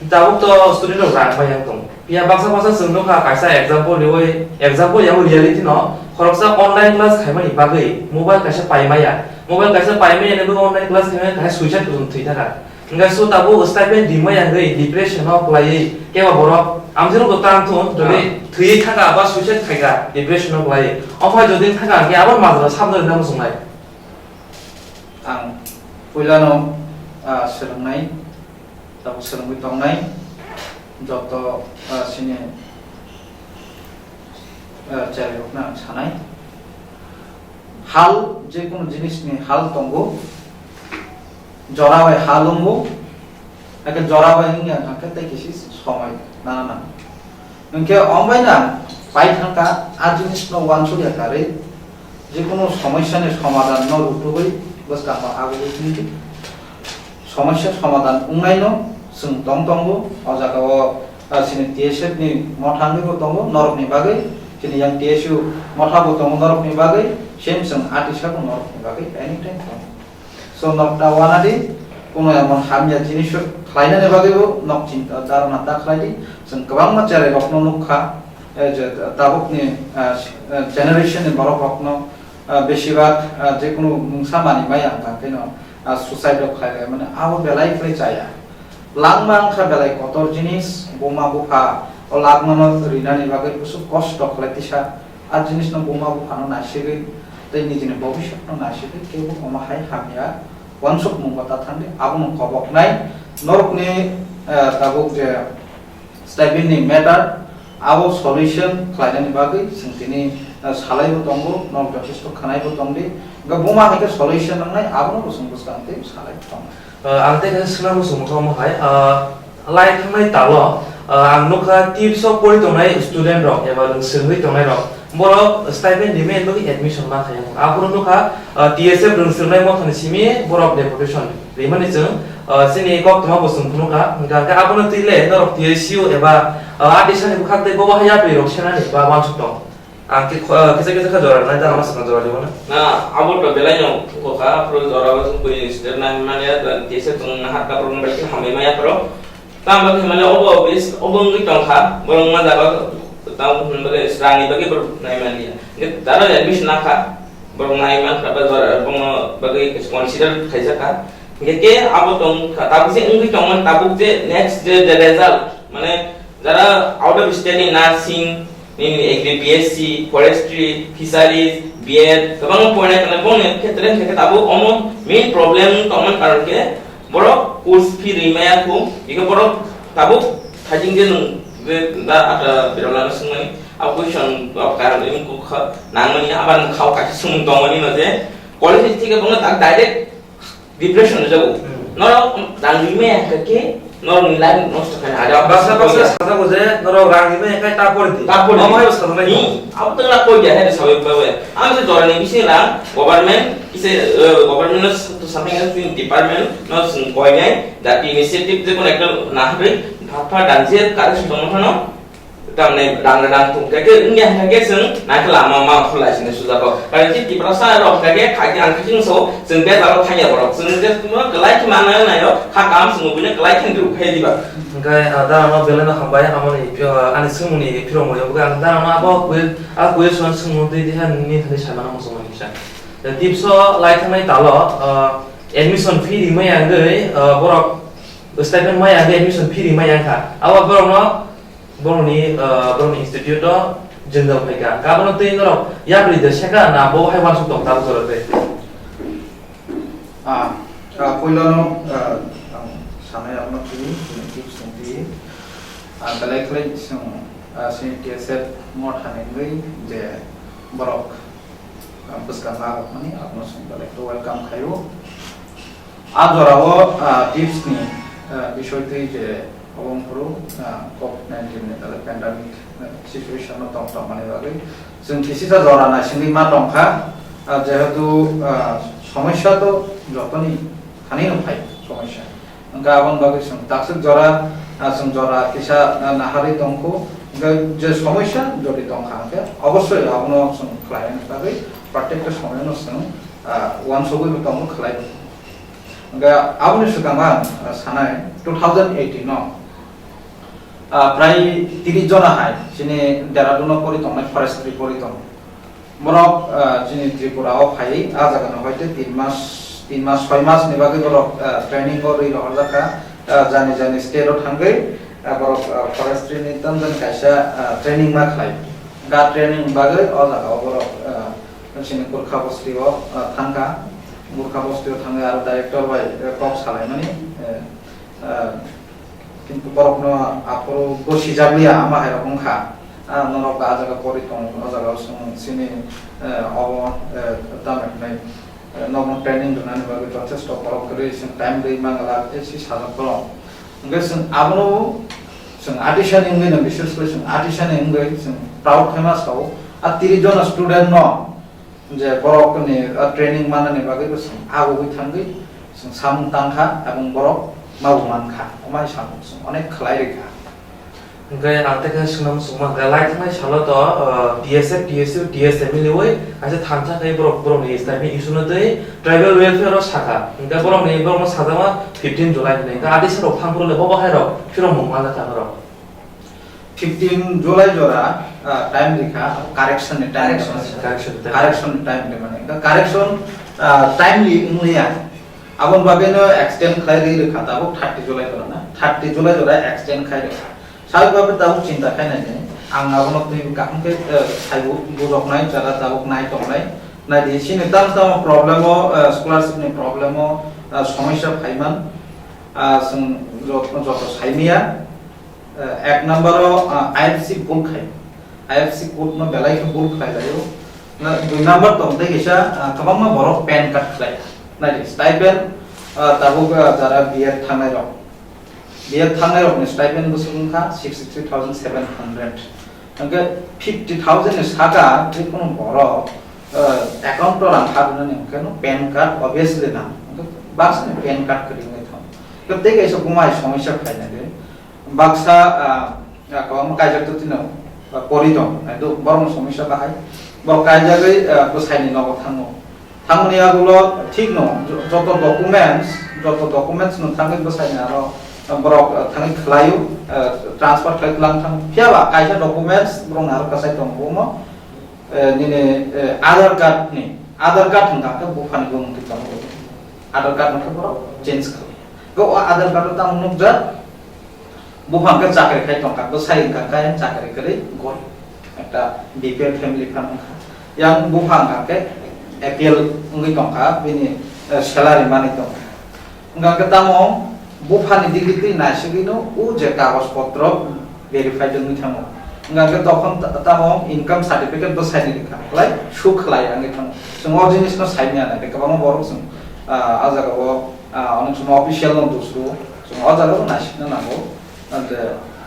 tabuk to student rok rang bai yang tong. Phiya baksa baksa chwng nukha kaisa example riwi, example ya reality no, khoroksa online class khaimani bagwi mobile kaisa paimaya. Mobile kaisa paimaya ni bagwi online class khaimani kaisa suicide kuchung thwi thaka. Hingkhe so tabuk stipend rimaya hwnkhe depression o kwlaiwi kebo borok amjorok bo tang thung, jodi thwiwi thaka ba suicide khaika depression o kwlaiwi. Omo hai jodi thaka hwnkhe abo majra sabjak rwna muchungnai. Ang puilano, ah, swrwngnai. Tabuk swrwngwi tongnai joto, ah, sini, ah, cherairokno ang sanai. Hal, jekunu jinisni hal tongo, jora bai hal wngo, eke jora bai wngya hwnkhe tei kisi somoi nana nango. Hwnkhe ombaina pai thangkha, a jinisno uansukya karwi jikunu somosyani somadhanno rutugwi bwskango habwi tongdi. Somosya somadhan wngnaino chwng tong tongo, o jagao, ah, chini T S F ni motha wngwibo tongo norokni bagwi, chini yang T S U mothabo tongo norokni bagwi, same chwng atisabo norokni bagwi anytime tongo. So, nok ta uanadi, kuno emon hamya jinis khlainani bagwibo nok chinta dharana ta khlaidi. Chwng kwbangma cherai rokno nukha, eh, je tabukni, ah, generation ni borok rokno, ah, besibak, ah, jekunu mungsa manwi maya wngkha, khaino, ah, suicide rok khlai lai mani, abo belai khlai chaya. Langma wngkha belai kotor jinis, buma bupha o langmano rinani bagwi bwswk kosto khlai tisa. A jinisno buma buphano naisigwi tei nijini bobiswkno naisigwi kebo omo hai hamya uansukmungo ta thangdi, abono koboknai norokni, eh, tabuk je stipend ni matter, abo solution khlainani bagwi chwng tini, eh, salaibo tongo, norok jothesto khwnaibo tongdi. Hwnkhe buma hai khe solution nangnai, abono bo chwng bwskang tei salaibo tongo. Ah, ang tei kaisa swngna muchung muchung omo hai, ah, lai thangnai talo, ah, ang nukha tips o pori tongnai student rok eba rwng swrwngwi tongnai rok, borok stipend rimani bagwi admission ma khaio. Aphuru nukha, ah, T S F rwng swrwngnai mothani simi borok deputation rimani chwng, ah, chini koktwma bo chwng phunukha. Hwnkha hwnkhe abono twi le norok T S U eba, ah, a tisani bwkhak tei bobo hai yapri rok senani ba uansuk tong. Ang khe kho-, kisa kisa khe jora rwnai, da, ama swkang jora dibo na? Na, abo to belai no thungkha, aphuru jora bo thung koi incident nang manya, dan kisa thung na hat kaprok bai khe hambai maya phuru. Tamo khe mane obo bis, obo wngwi tongkha, borok ma jaga tamo khe mane swrangni bagwi borok nai manya. Hwnkhe dara admission nakha, borok nai mankha, ba jora bongno bagwi consider khaijakha. Hwnkhe khe abo tongkha, tabuk je wngwi tongmani, tabuk je next je, je result, mane jara out of state ni nursing, nini agri B S C, forestry, fisheries, B Ed, kwbangma porinai tongnai, bongni khetre hwnkhe tabuk omo main problem tongmani karon khe borok course fee rimaya kho, eko borok tabuk thajing je nwng je da ata birala no swngmani, a question of karon ring kukha nangmani, aban khao kaisa swmung tongmani no je college thike bongno tak direct depression rwjago. Hmm. Norok rang rimaya hwnkhe norokni life nosto khaina ada. Baksa baksa sajago je norok rang rimaya hwnkhe ta pori di. Ta pori di. Omo hai sajaknai. Hmm. Abo to na koi dia hai sabai babai. Ang se jorani bisi rang government kise, eh, government no something else in department no sing koi nai. That initiative je kono ekta na hwbai pha pha dan je kare sutong phano. Tamni rang rang thung khe khe wngya hwnkhe khe chwng naikhe lama ma khulai sini sujak kok. Karon khe Tiprasa rok hwnkhe khe khaki ang khe chwng so chwng bejaro thangya borok. Chwng je kwlai khe mana naio kha kam chwng buino kwlai khe rw khe diba. Hwnkhe, ah, da ano belai no hambai amoni, ah, ani swngmungni phirok mori. Hwnkhe ang da ano abo kuil, ah, kuil son swngmung twi diha nini thani saimano muchungmani kisa. Tipso lai thangnai talo, ah, admission fee rimai ang dei, ah, borok stipend mai ang dei admission fee rimai ang kha. Abo borokno Borokni, ah, borokni institute o jwngjal phaikha. Hwnkhe abono twi norok yapri de seka na bo hai uansuk tong tabuk jora tei? Ah, ah, puilano, ah, ang sanai abono twi, twi, twi, twi, ah, belai khlai chwng, ah, chini T S F mothani wngwi je borok, ah, bwskang narwkmani abono chwng belai khe welcome khaio. A jorao, ah, tips ni, ah, bisoi twi je obo wngphuru, ah, covid nineteen ni tale pandemic, ah, situation no tong tongmani bagwi chwng kisisa jora naisingwi ma tongkha, ah, jehetu, ah, somosya to jotoni thani no phai somosya. Hwnkhe aboni bagwi chwng takswk jora, ah, chwng jora kisa, ah, naharwi tongkhu, hwnkhe je somosya jodi tongkha hwnkhe obosoi abono chwng khlaina bagwi protect somoyno chwng, ah, uansugwi bo tongo, khlai bo tongo. Hwnkhe aboni swkango ang, ah, sanai two thousand eighteen no, ah, prai tris jona hai chini Dehradun o pori tongnai forestry pori tong. Borok, ah, chini Tripura o phai, ah, jaga no hoite tin mas, tin mas, soi mas ni bagwi borok, ah, training o rwi rohorjak kha, ah, jani jani state o thangwi, ah, borok, ah, forestry ni tamjani kaisa, ah, training ma khlai. Ga training bagwi o jaga o borok, ah, chini Gurkha bosti o, ah, thangkha. Gurkha bosti o thangwi aro director bai, eh, kok salaimani, eh, eh, kintu borokno aphuru gosijakliya, ama hai rok wngkha. Ah, norok a jaga pori tong, o jaga o chwng chini, eh, obo, eh, tamo hinai, eh, nokno training rwnani bagwi jothesto borok kwrwi, chwng time rwi mangala, tei si sajak borok. Hwnkhe chwng abono Chwng artisan wngwi no, bises khe chwng artisan wngwi chwng proud khe ma sao. A tris jona student no je borok ni, ah, training manani bagwi bo chwng agugwi thangwi chwng samung tangkha, aboni borok mabu mankha, omai samung chwng onek khlai rikha. Hingke ang tei khe swngna muchungma hingke lai thangnai salo to, ah, B S F, T S U, T S M miliui kaisa thansa khe borok, borokni stipend issue no tei tribal welfare o sakha. Hingke borokni, borokno sajama fifteen July hinwi. Hingke adisa rok thang phuru le bo bahai rok phirok mung manjakha norok. Fifteen July jora, ah, time rikha, correction ni time. Correction, rikha. Correction ni time. Correction ni time rikha mane. Hingke correction, ah, timely wngliya. Aboni bagwi no extend khlai rwi rwkha tabuk thirty July jora na. Thirty July jora extend khai rwkha. Sabik bagwi tabuk chinta khai nai nai. Ang abono twi kaham khe, eh, saibu bujoknai, jara tabuk nai tongnai. Nai di, chini tamo tamo problem o, eh, scholarship ni problem o, eh, somosya phaiman, ah, chwng jot-, joto saimaya. Eh, ek number o, ah, I F C bul khai. I F C code no belai khe bul khlai laio. Na, dui number tong tei kaisa, ah, kwbangma borok pan card khlai. Nai di, stipend, ah, tabuk, ah, jara B Ed thangnai rok. B Ed thangnai rokni stipend bwswk wngkha sixty three thousand seven hundred. Hingke fifty thousand ni saka je kono borok, eh, account o rang kha rwnani hingke no pan card obviously nang. Hingke baksa ni pan card kwrwi wngwi thang. Hingke tei kaisa buma hai somosya khlai nai di. Baksa, ah, ah, kwbangma kaijak tongtino, ah, pori tong, nai do, borokno somosya bahai. Borok kaijagwi, ah, bwsaini nogo thango. Thangmani yagulo thik no, jo-, joto documents, joto documents no thangwi bwsaini aro, ah, borok, ah, thangwi khlaio, ah, transfer khlai tlang thang. Phiya ba kaisa documents borokni aro kwchai tongo, omo, eh, nini, eh, Aadhaar card ni, Aadhaar card hwnkha khe buphani bumung twi tongo. Aadhaar card no khe borok change khlai. Go o Aadhaar card o tamo nukjak, buphang khe chakri khai tongkha, bwsai wngkha khe chakri kwrwi, gorib, ekta B P L family phan wngkha. Yang bupha wngkha khe A P L wngwi tongkha, bini, eh, salary manwi tongkha. Wngkha khe tamo buphani digdi twi naisigwino o je kagoj potro verified wngwi thango. Wngkha khe tokon ta-, tamo income certificate bwsaini rikha, khlai, suk khlai wngwi thango. Chwng o jinisno saimanya nai, kwbangma borok chwng, ah, ah jagao, ah, onek somo official no dusru, chwng o jagao naisikna nango. Ante,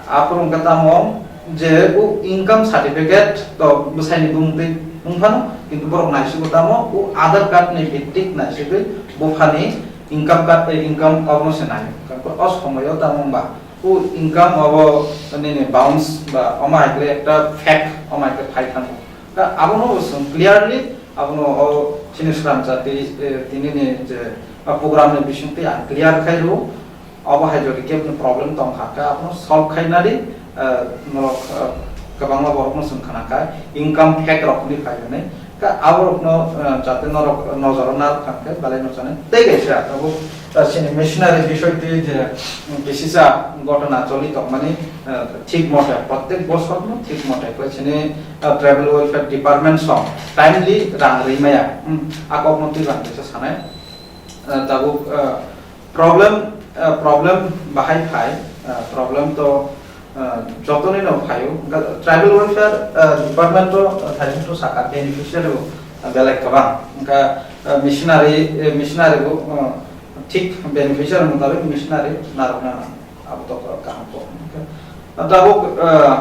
aphuru wngkha tamo je o income certificate to bwsaini bumung twi wng phano, kintu borok naisigo tamo o Aadhaar card ni bhitik naisigwi buphani income card, eh, income abono se nai. Kankhe o somoyo tamo wngba o income abo nini bounce ba omo hai khe ekta fake, omo hai khe phai thango. Ka abono bo chwng clearly abono o chini sram jati, eh, tini ni je, ah, program ni bisingtwi ang clear khai rw. Obo hai jodi kebni problem tong kha khe abono solve khai nadi, eh, norok, eh, kwbangma borokno chwng khna kha income fake rok hwnwi phai hwnwi. Ka aborokno, eh, jate norok nojoro narwk thang khe belai no chanai. Tei kaisa tabuk, eh, chini missionary bisoi twi je, mm, kisisa ghotona choli tongmani, eh, thik mote, prottek bosor no thik mote koi chini, eh, tribal welfare department song timely rang rwi maya. Hmm, a kok no twi rang kaisa sanai. Eh, tabuk, eh, problem, eh, problem bahai phai, eh, problem to, eh, jotoni no phaio. Hwnkha tribal welfare, eh, department to, eh, thai to saka beneficiary bo, eh, belai kwbang. Hwnkha, eh, missionary, eh, missionary bo, eh, thik beneficiary mutabik missionary narwkna nang. Abo to kaham kok. Hwnkha tabuk, eh,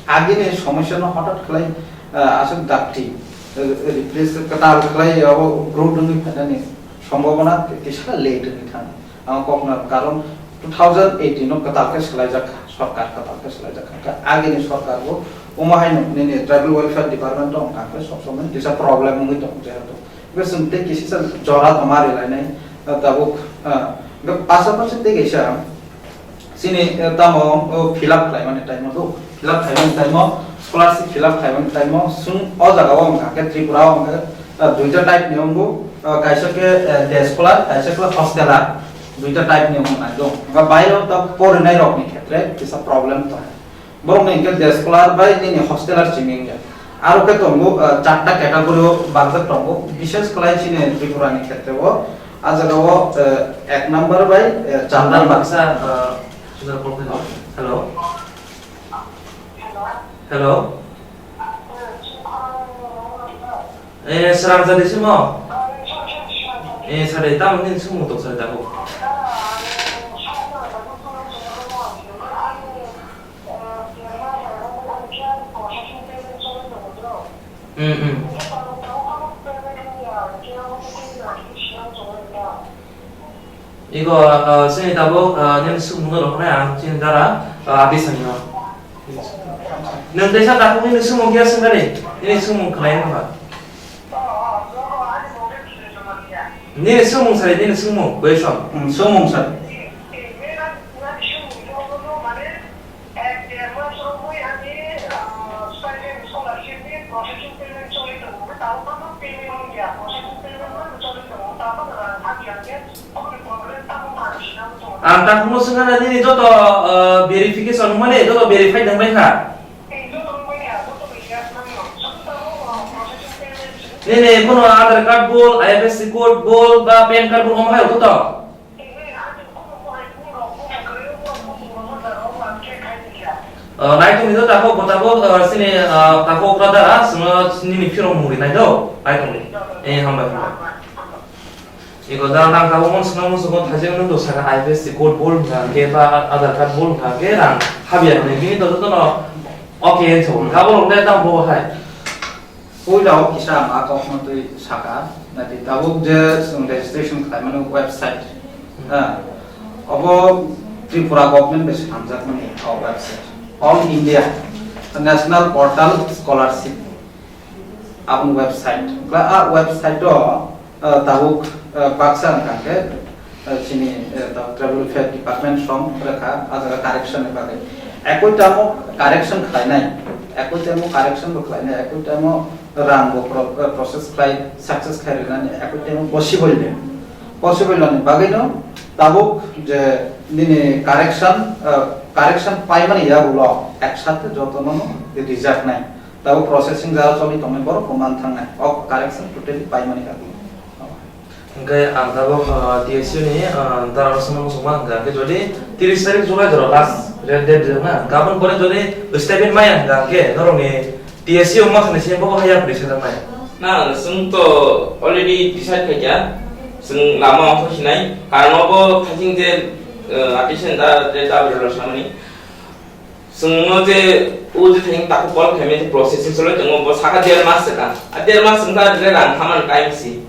agini somosya no hotat khlai, eh, aswk dakti, eh, replace kwtal khlai abo growth wngwi phainani sombhabona kisa late wngwi thang. Ang kok na karon two thousand eighteen no kwtal khe swlaijak kha, sorkar kwtal khe swlaijak kha. Agini sorkar bo omo hai no nini tribal welfare department tong kha khe sob somoi kisa problem wngwi tong jehetu. Be chwng tei kisa jora toma rilainai, eh, tabuk, eh, be pasapasi tei kaisa chini, eh, tamo, oh, fill up khlaimani time o do, fill up khlaimani time o, scholarship fill up khlaimani time o, chwng o jaga o wngkha khe Tripura o wngkha, eh, duita type ni wngo, eh, kaisa khe, eh, day scholar, kaisa khe hosteler, duita type ni wngkha do. Hwnkha baire o ta porinai rok ni khetre kisa problem tong. Borok ni hwnkhe day scholar bai nini hosteler simi wngya. Aro khe tongo, ah, charta category o barjak tongo. Bishes khlai chini Tripura ni khetre o. Ah jaga o, eh, ek number bai, eh, char number. Baksa, ah, sudah call khaino. Hello. Hello. Eh, serang jadi simo. Eh, sari tamu ni sumu tok sari tamu. Hmm, hmm. Iko, ah, sini tabuk, ah, nini sumung no rohornai ang chini dara, ah, adi sani no. Nwng teisa takhuk nini sumung khe swngkha de, nini sumung khwlai wngkha. Nini sumung sari, nini sumung, question. Hmm, sumung sari. Ang takhukno swngkha na nini joto, uh, verification wngmani joto verified wngbai kha. Nini kono Aadhaar card bol, I F S C code bol, ba pan card bol, omo hai joto. Uh, nai tongni joto takhuk, bo takhuk, uh, sini, uh, takhuk brother, ah, sino nini phirong muri nai do, nai tongni. Eh, hambai, hambai. Iko da rang tabuk mon swnam musugo thajeng nung do saka I F S C code bol hwnkha hwnkhe ba Aadhaar card bol hwnkha hwnkhe rang habya hwnwi bini to jotono okay hwn sabo. Habo rok le tamo bo hai. Puila o kisa ang a kokno twi saka, nai di tabuk je chwng registration khlaimani website, ha, obo Tripura government bai swnamjakmani o website, All India National Portal Scholarship. Aboni website. Ba a website o, ah, tabuk, ah, baksa wngkha khe, ah, chini, ah, tabuk tribal welfare department song rwkha, ah jaga correction ni bagwi. Ekoi tamo correction khlainai, ekoi tamo correction bo khlainai, ekoi tamo rang bo pro-, ah, process khlai, success khlai rwnani, ekoi tamo possible de. Possible ni bagwi no tabuk je nini correction, ah, correction paimani yagulo ek sathe jotono reject nai. Tabuk processing jora choli tongnai borok bo man thangnai. O correction totally paimani kha. Hwnkhe ang tabuk, ah, T S U ni, ah, dara rok sono muchungma hwnkha hwnkhe jodi tris tarik July jora last red date rijak na. Gabon pore jodi statement maya hwnkha hwnkhe norokni T S U wngma thani se bobo haya pori sajak nai. Na, chwng to already decide khaikha. Chwng lama ongkhor sinai. Karon obo thajing je, ah, application da, je da berlo samani. Chwngno je o je thani takhuk call khaimani je processing cholai tongo, bo saka der mas swkang. A der mas wngkha je rang thaman time si.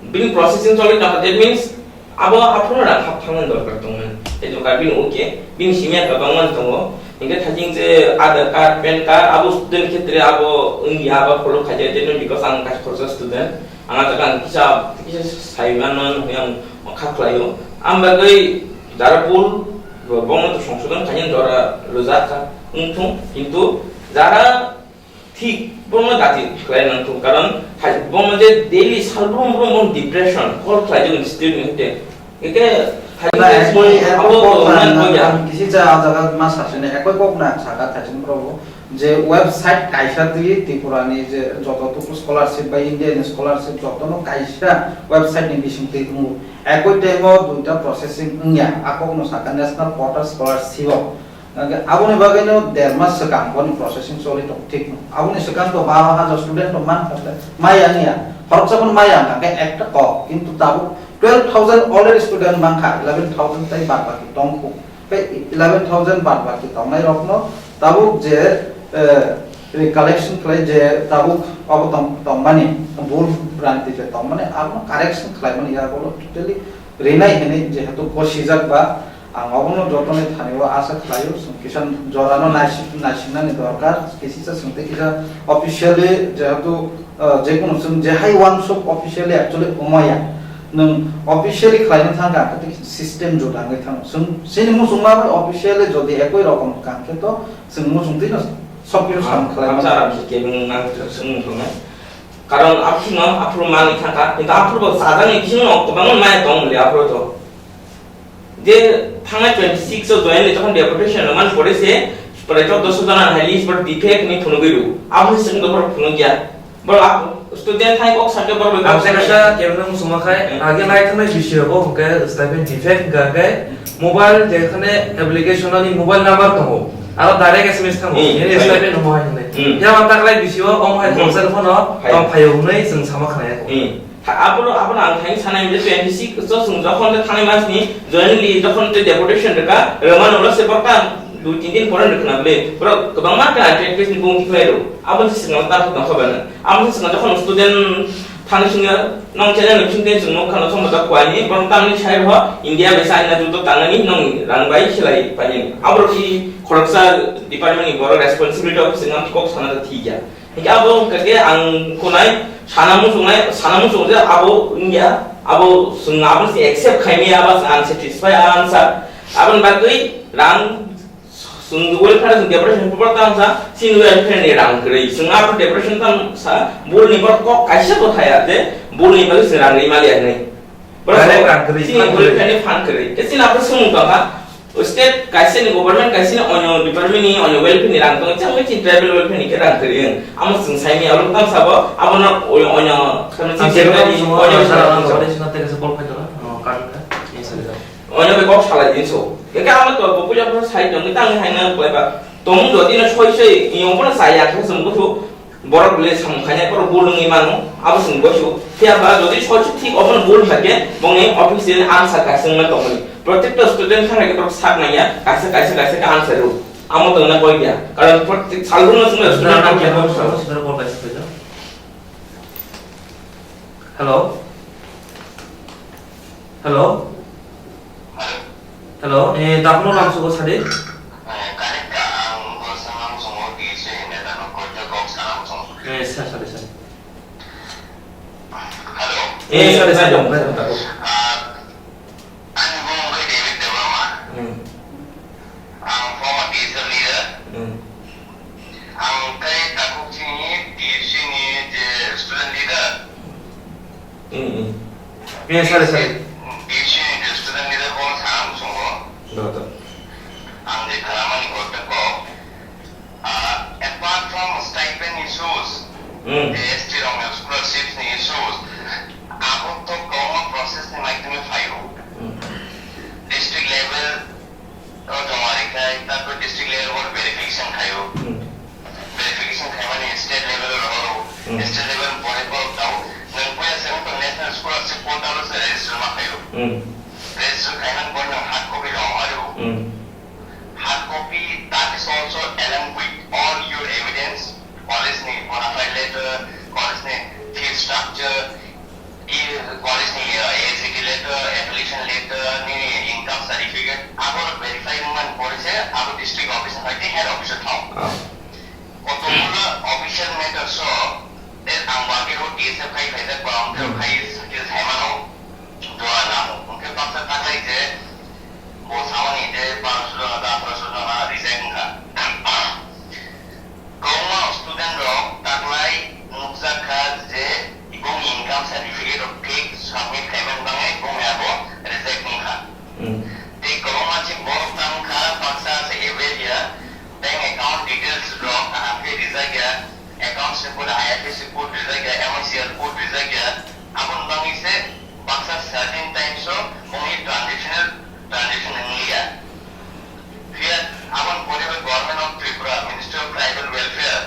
Bini processing cholai tongkha, that means abo aphuru rang hap thangmani dorkar tongmani. Tei dorkar bini okay, bini simi ya kwbangma tongo. Hinkhe thajing je Aadhaar card, pan card, abo student khetre abo wngya, abo follow khaijak, that means because ang kaisa khoroksa student. Ang a jaga ang kisa, kisa sai manmano hwnwi ang kha khlaio. Ang bagwi jara bul Bo-, bono to songsodon khaina jora rwjak kha wngthung, kintu jara thik bono dati khlai nangthung, karon hai bono je daily sal brum brum bono depression, call khlai jagoni student ni hoite. Eke hai Ba, je ekoi, ekoi abo kok to na, man na, boya. Ang kisi cha a jaga ma sasine, ekoi kok na saka thaichung probo, je website kaisa twi Tripura ni je joto tuku scholarship ba India ni scholarship joto no kaisa website ni bising twi tongo. Ekoi time o duita processing wngya, a kok no saka National Portal Scholarship o. Hwnkhe aboni bagwi no der mas swkang boni processing choli tong thik no. Aboni swkang to baro hajar student to man kha, maya wngya. Khoroksa phano maya wngkha khe ekta kok, kintu tabuk twelve thousand already student mankha, eleven thousand tai bad baki tong kho. Tei eleven thousand bad baki tongnai rokno tabuk je, eh, recollection khlai je tabuk abo tong-, tongmani, bul bhranti je tongmani, abono correction khlaimani, ya bono totally rinai hinwi jehetu gosijak ba, ang abono jotoni thani o asa khlaio, chwng kisa jorano naisik-, naisiknani dorkar, kisisa chwng tei kisa officially jehetu, eh, jekunu chwng je hai uansuk officially actually wngmaya, nwng officially khlaina thangkha, khe tei system juda wngwi thango. Chwng chini muchungma bai officially jodi ekoi rokom kang khe to chwng muchungtwi no sok khe sam khlai mano. Acha, acha, kebeng nang chwng thangna. Karon aphuru no, aphuru manwi thangkha, kintu aphuru bo sajagni bisingno kwbangma maya tong muli aphuru to. Je thangnai twenty six o join ni tokon deputation rwmani pore se pore chouddosho jona hai list bo defect ni phunugwi rw. Abo se chwng dophor phunugya. Borok student thai kok sakhe borok Ang bai khe kaisa kebengno muchungma khai, Hmm. age lai thangnai bisi rogo hwnkhe stipend defect hwnkha hwnkhe mobile jekhane application ani mobile number tongo, aro direct S M S thango, Hmm. nini Hai. stipend omo hai hwnwi. Hmm. Yama taklai bisi o omo hai Hmm. khoroksa phano Hai. tong phaio hwnwi chwng sama khna ya. Hmm. Tha-, abono, abono ang thani sanai je twenty six o chwng jokhon thangnai masni jointly jokhon tei deputation rwkha, rwmani ulo se borok ta Dui tin din pore rwkha na bwle, borok kwbangma khe trade case ni bung tikhlai rw. Abo se swkang ta tong kha bana. Abo se swkang jokhon student thani singya nong channel ni bising tei chwng nukha no sombo ta kwai ni, borok tamni sai rw India bai China judo tangnani nong rang bai khlai painani. Abo rok si khoroksa department ni borok responsibility office nang kok sana ta thik ya. Hingke abo hingke ang kunai sana muchungnai, sana muchung je abo wngya, abo chwng abo se accept khaimaya, abo se unsatisfy, unsa-, aboni bagwi rang chwng welfare chwng depression pupor tang sa, chini welfare ni rang kwrwi. Chwng abo depression tang sa, bul ni borok kok kaisa bo thaya je, bul ni bagwi chwng rang ri maliya hinwi. Borok direct rang kwrwi, chini fund kwrwi. Welfare ni fund kwrwi. Ke chini abo swngmung tong kha, state kaisa ni government kaisa ni onyo department ni onyo welfare ni rang tongo, chang chini tribal welfare ni khe rang kwrwi wng. Amo chwng sai manya, abo tang sabo, abo no onyo, onyo, ang chini kebo secretary, tong onyo sabo, secretary ang tong sabo. Sabo. Sino teka se bol khai tong, oh, kan ka, yes, sir. Onyo be kok salai din so. Ke ka amo to bo puja pro sai tong, tang hai na klai ba. Tong do dino soi soi, iyo bo na sai ya khe sum ko. Borok le samung khainai borok bul wngwi mano, abo chwng boisu. Phiya ba jodi soisu thik obono bul hai khe bongni office ni answer kaisa wngna tongmani. Protekta student thang hai khe borok sak nangya, kaisa, kaisa, kaisa khe answer rw. Amo tongna koi ya. Karon protek salbrum no chwngno student Sir, thang khe sir, sir, sir, call back, sir. Hello? Hello? Hello? Eh, takhno lamsugo sadi? Eh, connect ka ang bo samang songo D C ni neta no koi to kok samang songo. Eh, sa, sadi, sadi. Hello? Eh, sadi, sadi, sadi. Ah, Ani bumung khe David Debbarma. Hmm. Ang former T S F leader. Hmm. Ang khe takhuk chini T S C ni je student leader. Hmm, hmm. Eh, sorry, sorry. T S C ni je student leader bo sana muchungo. Do, do. Ang je khalamani koita kok. Ah, apart from stipend issues, Hmm. S T rok ni scholarships ni issues, abo to kwbangma process ni maidhyame phaio. Hmm. District level o joma rikhai, tarpor district level o verification khaio. Hmm. Verification khaimani state level o rohoro. Hmm. State level pore pore tao, nwng puya seven to national scholarship portal o se register ma khaio. Hmm. Register khaimani pore nwng hard copy joma mario. Hmm. Hard copy, that is also along with all your evidence, college ni bona fide letter, college ni fee structure, i college ni, uh, A C T letter, affiliation letter, ni income certificate, abo verify wngmani pore se abo district office hoite head office o thao. Ah. Kotokgulo official matters o, tei ang bo age o T S F khai phaijak ba, ang khe Hmm. khai sakhe sai mano, jora namo. Hwnkhe baksa taklai je, bo samani je barosho jona, athroso jona reject wngkha. Kwbangma student rok taklai nukjak kha je bongni income certificate rok fake submit khaimani bagwi bongni abo reject wngkha. Hmm. Tei kwbangma se borok tang wngkha, baksa se every year bank account details rok kaham khe rijak ya, accounts ni pore I F S C code rijak ya, M I C R code rijak ya, aboni bagwi se baksa certain times o bongni transactional transaction wng liya. Phiya aboni pore bai Government of Tripura, Ministry of Tribal Welfare,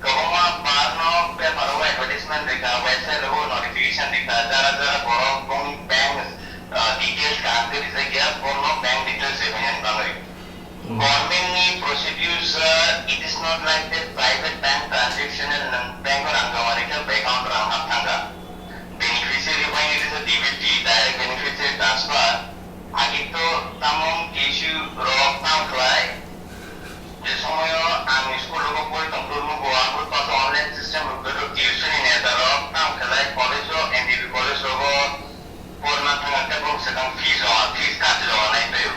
kwbangma bar no paper o advertisement rikha, website rogo notification rikha, jara jara borok bongni bank, ah, details kaham khe rijak ya, borokno bank details rwmani bagwi. Hmm. Government ni procedures, ah, it is not like that private bank transactional, nwng bank o rang joma rikha, account o rang hap thangkha. Beneficiary bai it is a D B T, direct beneficiary transfer. Agi to tamung T S U rok tang khlai. Je somoyo ang school rogo pori tong phuru nugo, ang phuru paso online system rok bedo tuition ni neta rok tang khlai college o, N D B college rogo porna thang khe borok swkang fees rok, fees cut rok nai paio.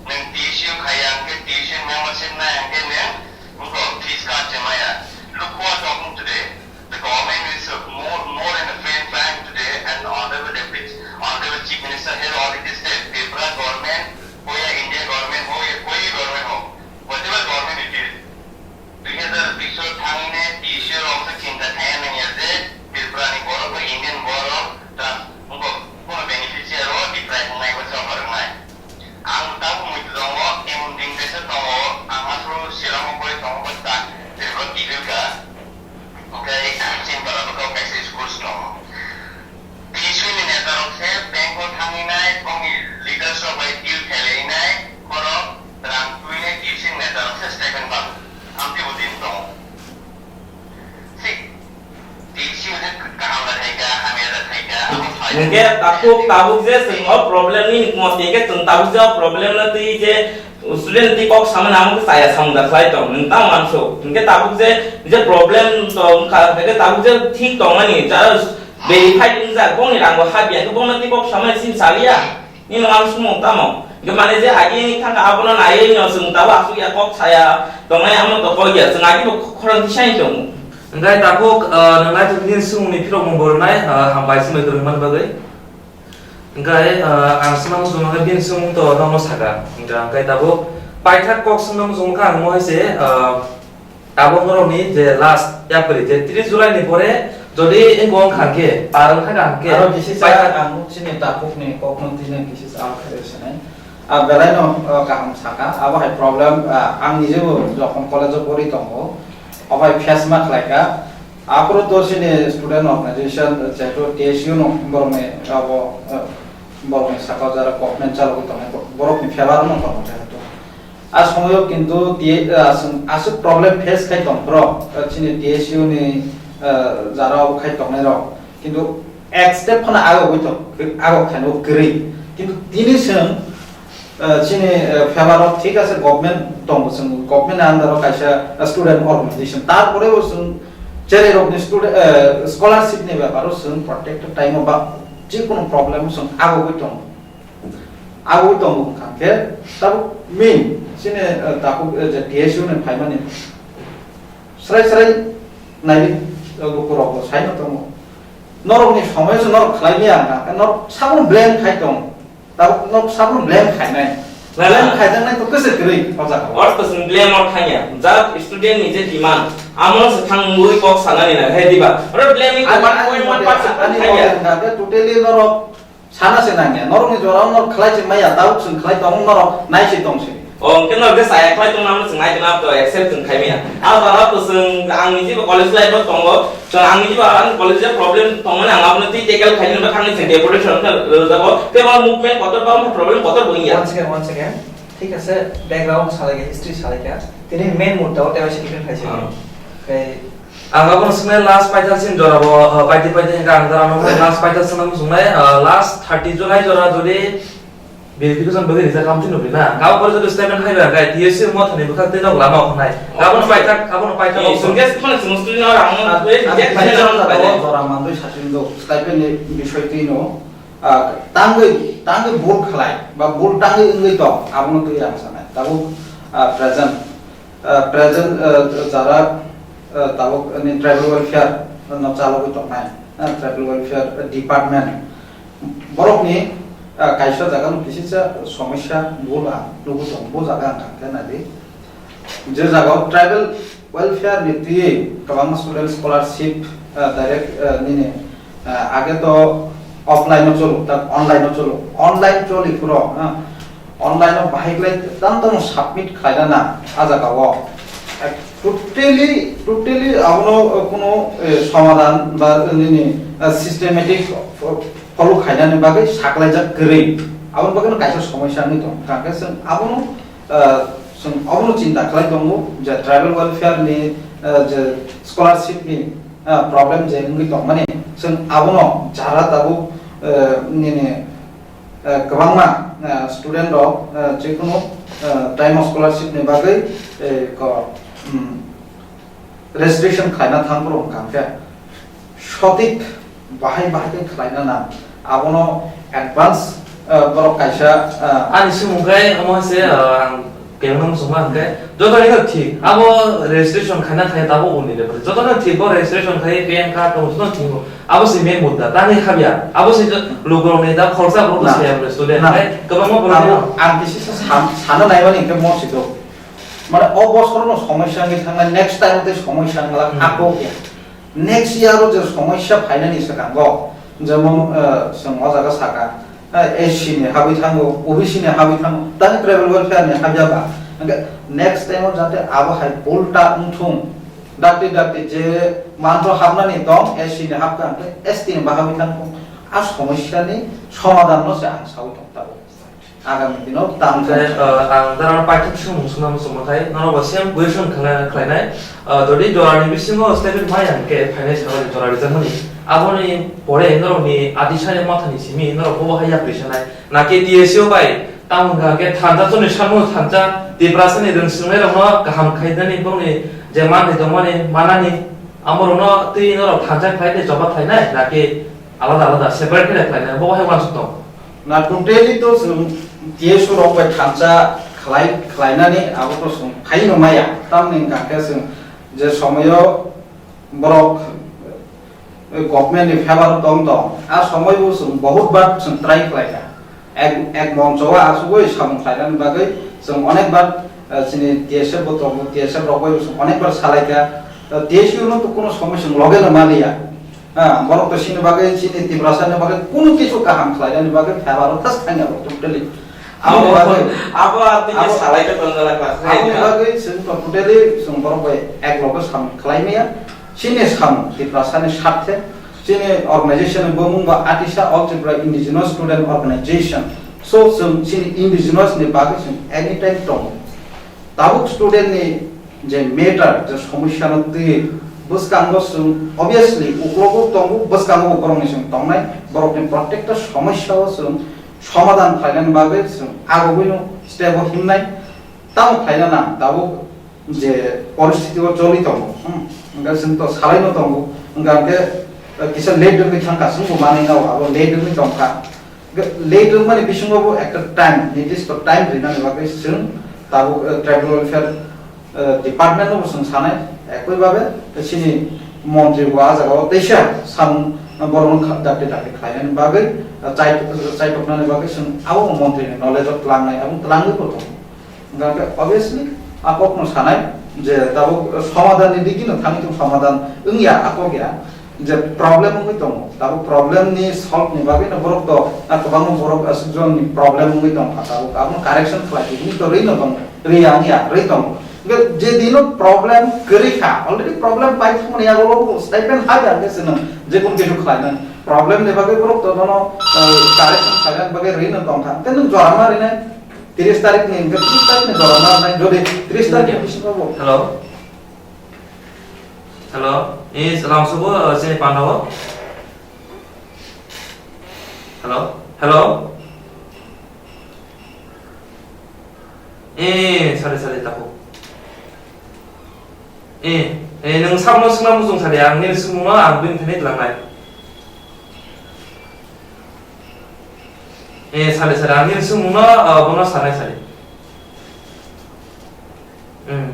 Nwng T S U khai ya hwnkhe T S U membership nai hwnkhe nwng wngkha fees cut se maya. Look who are talking today. The government is more, more in the frame time today, and the Honorable Deputy, Honorable Chief Minister has already said, Tripura government, ho ya India government, ho ya koi government ho, whatever government it is, dui hazar bish o thangwi ne T S U rok se chinta khaiya nangya je Tripura ni borok bai Hingke takhuk tabuk je chwng o problem ni motwe khe chwng tabuk je o problem no twi je student twi kok samani amo khe chaya samung da khlai tong. Nwng tamo mansuk. Hingke tabuk je, je problem tong wngkha, hingke tabuk je thik tongmani, jara verified wngjak, bongni rango habya, hingke bongno twi kok samani sini saliya. Nini ang sumung tamo. Hingke mane je agi ni thangka abono naiwi no chwng tabuk asuk ya kok saya tongnai amo to kok ya. Chwng agi bo khorang tisani tongo. Hingke takhuk, ah, nang nai thok nini sumung ni phirok mung bornai, ah, hambai sumai kwrwng man bagwi. Hingke, ah, ang swnam sumung khe bini sumung to nono saka. Hingke ang khe tabuk paithak kok swnam sumung kha ang mo hai se, ah, Abo norokni je last yapri je tris July ni pore jodi wngkha hwnkhe, par wngkha hwnkhe, Aro kisi sa paithak ang chini takhukni kokno tini kisi sa ang khairok sanai. A belai no, uh, kaham saka. Abo hai problem, uh, ang nijebo jokhon college o pori tongo. Obai face ma khlai ka. Aphuru to chini student organization, jehetu T S U no borokni abo, uh, borokni saka jara government chalogwi tongnai, borokni favor no tongo jehetu. A somoyo kintu ti-, ah, aswk, aswk problem face khai tong phro, ah, chini T S U ni, ah, jara o khai tongnai rok. Kintu ek step phano agogwi tong, agok khaino kwrwi. Kintu tini chwng, ah, chini, ah, favor o thik ase government tongo chwng, government ni under o kaisa, ah, student organization. Tarpore bo chwng cherei rokni student, ah, scholarship ni bepar o chwng protected time o ba jikunu problem o chwng agogwi tongo. Abo tongo wngkha khe tabuk main chini, eh, tabuk, eh, je T S U ni phaimani srai srai nai, eh, lukurok bo saino tongo. Norokni somoi se norok khlai liya wngkha khe norok sabun blame khai tongo. Tabuk norok sabun blame khainai. Blame khaijaknai to kwswk kwrwi o jaga o. Oro to chwng blame o thangya. Just student ni je demand, amo se thang mui kok sanani na hai diba. Oro blame ni one point one percent ani thangya. Ani wngkha khe totally norok Sana se nangya, norokni jorao norok khlai se maya, tabuk chwng khlai tong, norok nai se tong se. O, hwnkhe norok khe chaya khlai tong nang, chwng nai tong, abo to accept chwng khai maya. Abo jora to chwng, ang niji bo college life o tongo, chwng ang niji bo ang college o problem tongmani ang abono twi tackle khai nang thangni chwng deputation khe rwjabo, tei bo movement kotor ba problem kotor bo wngya. Once again, once again. Thik ase, background salai kha, history salai kha. Tini main mudda o tei waisa different khai se. Ah. Tei Ang abono swngmani last paithak sin jora bo, uh, paithak paithak hingka ang jora no last paithak swngna muchungnai, uh, last thirty July jora jodi verification bagwi rijak ham tino bina. Gabo pore jodi statement hai ba gai T S C mo thani bwkhak tei nok lama oknai. Gabo no paithak, gabo no paithak. Eh, oknai. Sungke sungke sungke no rang no, ah, eh, ang reject kisa khai jora no jora paithak. Jora mandoi sasin do, stipend ni bisoi twi no, ah, tangwi, tangwi bul khlai, ba bul tangwi wngwi tong, abono twi ang sanai. Tabuk, ah, present. Ah, present, ah, jara, ah, tabuk ni tribal welfare no chalogwi tongnai, ah, tribal welfare department borokni, ah, kaisa jaga no kisisa somosya bula nugwi tongo, bo jaga ang kha khe nai di. Je jaga o tribal welfare ni twi kwbangma student scholarship, ah, direct, ah, nini, ah, age to offline o cholo, ta online o cholo, online choli phuro, ah, Online o bahai khlai tamo tamo submit khlaina na a jaga o. Eh, totally, totally abono, eh, kuno, eh, somadan ba nini, eh, systematic fo-, follow khainani bagwi saklaijak kwrwi. Aboni bagwi no kaisa somosya wngwi tongo. Hwnkhe chwng abono, eh, chwng abono chinta khlai tongo je tribal welfare ni, eh, je scholarship ni, eh, problem je wngwi tongmani, chwng abono jara tabuk, eh, nini, eh, kwbangma, eh, student rok, eh, jikunu, eh, time o scholarship ni bagwi, eh, ko, um, registration khlaina thang phuru wngkha hwnkhe sotik bahai bahai khe khlaina nang. Abono advance, eh, borok kaisa, eh, ani sumung khe omo se, eh, ang Kebengno muchungma hwnkhe joto ni thik. Abo registration khaina khai tabuk uni le joto no thik bo registration khai P N card tong joto thik bo. Abo se main mudda. Tangwi habya. Abo se jo-, lukurok ni da khoroksa borok no na. Saya student na. Hai kwbangma borok no. Abo ang kisi sa san-, sana naimani hwnkhe mo si do. Mane o bosor no somosya wngwi thangnai, next time tei somosya wngla Hmm. Ako khe. Next year o je somosya phainani swkango, jemon, eh, chwng o jaga saka, eh, S C ni habwi thango, O B C ni habwi thango, tani tribal welfare ni habya ba. Hwnkhe next time o jate abo hai ulta wngthung, dakti dakti je mantro habnani tong, S C ni habkha hwnkhe S T ni ba habwi thangthung, a somosya ni somadhan no se ang saui tong tabuk. Agami dino tamo Hwnkhe, uh, ang darang paithak sumung suna muchungma khai, norok bo same question khana khlainai. Uh, jodi jora ni bisingo statement maya hwnkhe phainai salo ni jora rijak mani. Aboni pore norokni adisani mothani simi norok bobo hai yapri sanai. Naki T S U bai tamo hwnkha khe thansa chwngni samung thansa Tiprasani rwng swrwngnairokno kaham khainani bongni je manthai tongmani manani amorokno twi norok thansa khlai tei choba khlainai naki alada alada separate khe khlainai bobo hai uansuk tong. Na totally to chwng T S U rok bai thansa khlai khlainani abo to chwng phaino maya. Tamni hwnkha khe chwng je somoyo borok, eh, government ni favor tong tong. A somoi bo chwng bahut bar chwng try khlai kha. Ek, ek moncho o achugwi samung khlainani bagwi chwng onek bar, eh, chini T S F bo tongo, T S F rok bai bo chwng onek bar salai kha. Eh, T S U no to kuno somoi chwng loge no maliya. Ah, borok to chini bagwi, chini Tiprasa ni bagwi kuno kisu kaham khlainani bagwi favor o thas thangya bo totally. Abo Abo, bagwi, abo ar tini abo, salai khe tonjala kha. Aboni bagwi chwng to totally chwng borok bai ek loge samung khlai maya. Chini samung Tiprasani sarthe, chini organization ni bumung ba Atisa All Tripura Indigenous Student Organization. So chwng chini indigenous ni bagwi chwng anytime tongo. Tabuk student ni je matter, je somosya no twi bwskango chwng obviously uklogo tongo, bwskango borok ni chwng tongnai, borok ni protekta somosya o chwng somadhan khlainani bagwi chwng agogwi no step o himnai. Tamo khlaina nang tabuk je poristiti o choli tongo, hmm, hwnkhe chwng to salai no tongo, hwnkha hwnkhe, eh, kisa late wngwi thangkha, chwngbo manwi nao abo late wngwi tongkha. Hwnkhe late wngmani bisingo bo ekta time, nirdisto time rinani bagwi chwng tabuk, eh, tribal welfare, eh, department no bo chwng sanai, ekoi babe chini montri bo ah jaga o teisa samung borok no kha-, dakti dakti khlainani bagwi, eh, chai-, chaitoknani bagwi chwng abo montri ni knowledge o tlangnai, abo tlangwi bo tongo. Hwnkhe obviously a kok no sanai je tabuk somadhan ni digi no thangwi tong, somadhan wngya a kok ya, je problem wngwi tongo, tabuk problem ni solve ni bagwi no borok to a kwbangma borok aswk jon ni problem wngwi tongkha, tabuk abono correction khlai di hinwi to rwi no tongo, rwi ya wngya rwi tongo. Hwnkhe je dino problem kwrwi kha, already problem pai thumani yago stipend ha ya hwnkhe se nwng je kun kisu khlai nang problem ni bagwi borok to bono, eh, correction khlai nang bagwi rwi no tongkha, hwnkhe nwng jora ma rinai. Tris tarik ni, hwnkhe tris tarik ni jora ma nai, jodi tris tarik ni bisingo bo. Hello? Hello? Eh, salam subo, eh, chini panda o? Hello? Hello? Eh, sorry, sorry, tapo. Eh, eh, nwng sabono swngna muchung sadi, ang nini swngmungno ang bini thani tlangnai. Eh, sadi, sadi, ang nini swngmungno, eh, bono sanai sadi. Hmm.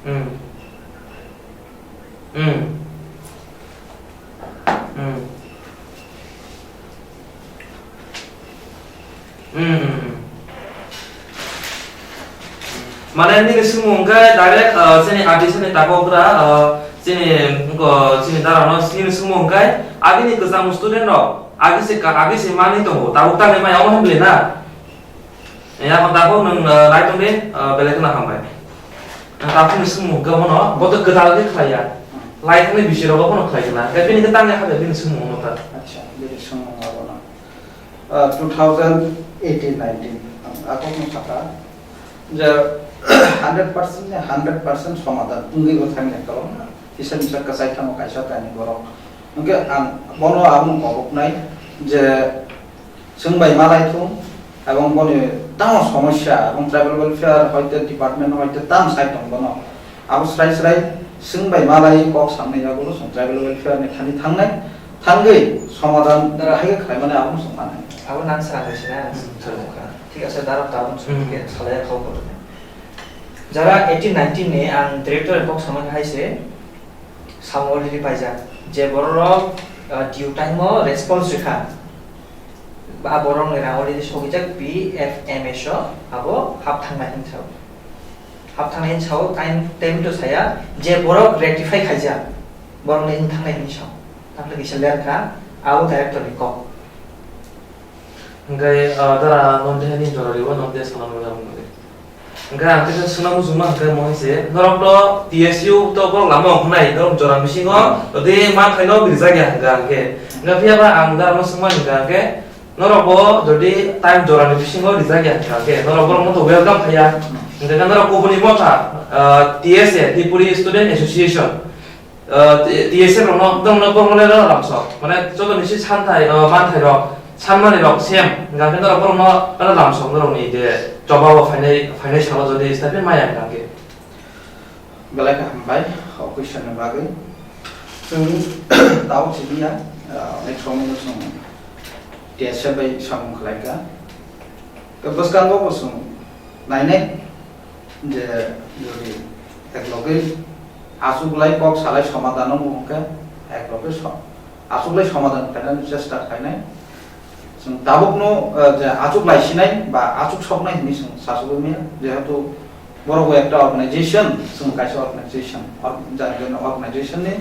Hmm. Hmm. Hmm. Hmm, hmm, hmm. Mane nini swngmung hwnkhe direct, uh, chini R D C ni takhuk bwra, uh, chini, uh, chini dara no nini swngmung hwnkhe agini kwcham student rok agi se ka-, agi se manwi tongo, tabuk tangwi maya omo hwnle na? Yakon tabuk nwng, uh, nai tongdi, uh, belai kheno hambai. Ang takhukni swngmung hwnkhe omono, bo to kwtal khe khlaiya. Lai thangni bisi rogo phano khlai khna. Hwnkhe bini khe tangya kha de bini swngmung omo ta. Acha, bini swngmung abono. Uh, two thousand eighteen nineteen, ang takhukno sakha je hundred percent ni hundred percent somadhan wngwi bo thangya kwbangma. Kisa misa kwchai thangma kaisa kainwi borok. Hwnkhe ang bono abono koboknai je, Chwng bai malai thung, ebong boni tamo somosya, ebong tribal welfare hoite department hoite tam sai tong bono. Abo srai srai chwng bai malai kok samni yagulo chwng tribal welfare ni thani thangnai, thangwi somadhan Dara. Hai khe khlaimani abo chwng manai. Abo nang sra khe sina Hmm, sra. Thik ase, dara tabun Hmm. Chwng khe salai kha bo. Jara eighteen nineteen ni ang director kok samani hai se, Samung already paijak. Je bororok, uh, due time o response rikha. Ba borokni rang already sogijak P F M S o abo hap thangnai hinwi sao. Hap thangnai hinwi sao, time, time to saya, je borok rectify khaijak, borokni wng thangnai hinwi sao. Tamni kisa lerkha, abo director ni kok. Hingke, ah, dara non de hani jora riwa non de sana mula mula de. Hingke ang kisa suna muchungma hingke mo hai se, norok to T S U to borok lama ongkha nai, norok jora bisingo, Hmm. Tei ma khaino rijak ya hingka hingke. Hingke phiya ba ang dara no sungma hingka hingke, norok bo jodi time jora ni bisingo rijak ya hingka hingke, norok borok no to welcome khaiya. Hingke norok kubuni motha, ah, T S A, Tripuri Student Association, ah, T-, T S A rokno, norokno borokno le rw lamsok. Mane joto ni si santhai, ah, manthai rok, sanmani rok same. Hingke norok borokno rw lamsok, norokni je choba o phainai, phainai salo jodi stipend maya hingke. Belai khe hambai o question ni bagwi. Chwng tabuk simi ya, ah, onek somoi no chwng T S F bai samung khlai kha. To bwskango bo chwng nainai je jodi ek loge achuk lai kok salai somadhan wng khe ek loge so-, achuk lai somadhan khlainani chesta khlainai. Chwng tabukno, eh, je achuk laisinai ba achuk soknai hinwi chwng sasugwi maya, jehetu borok bo ekta organization, chwng kaisa organization, or-, jani jani organization ni,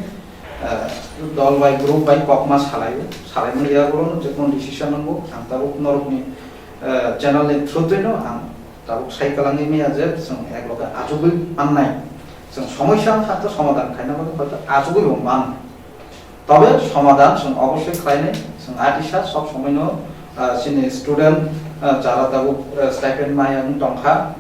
eh, dol bai group bai kokma salaio, salaimani yagulo je kono decision nango, ang tabuk norokni, eh, channel ni through twino ang tabuk sai kwlangwi maya je chwng ekloge achugwi mannai, chwng somosya wngkha to somadhan khaina bagwi hoito achugwi bo man. Tobe somadhan chwng obosoi khlainai, chwng atisa sob somoino, ah, chini student, ah, jara tabuk, ah, stipend maya wng tongkha,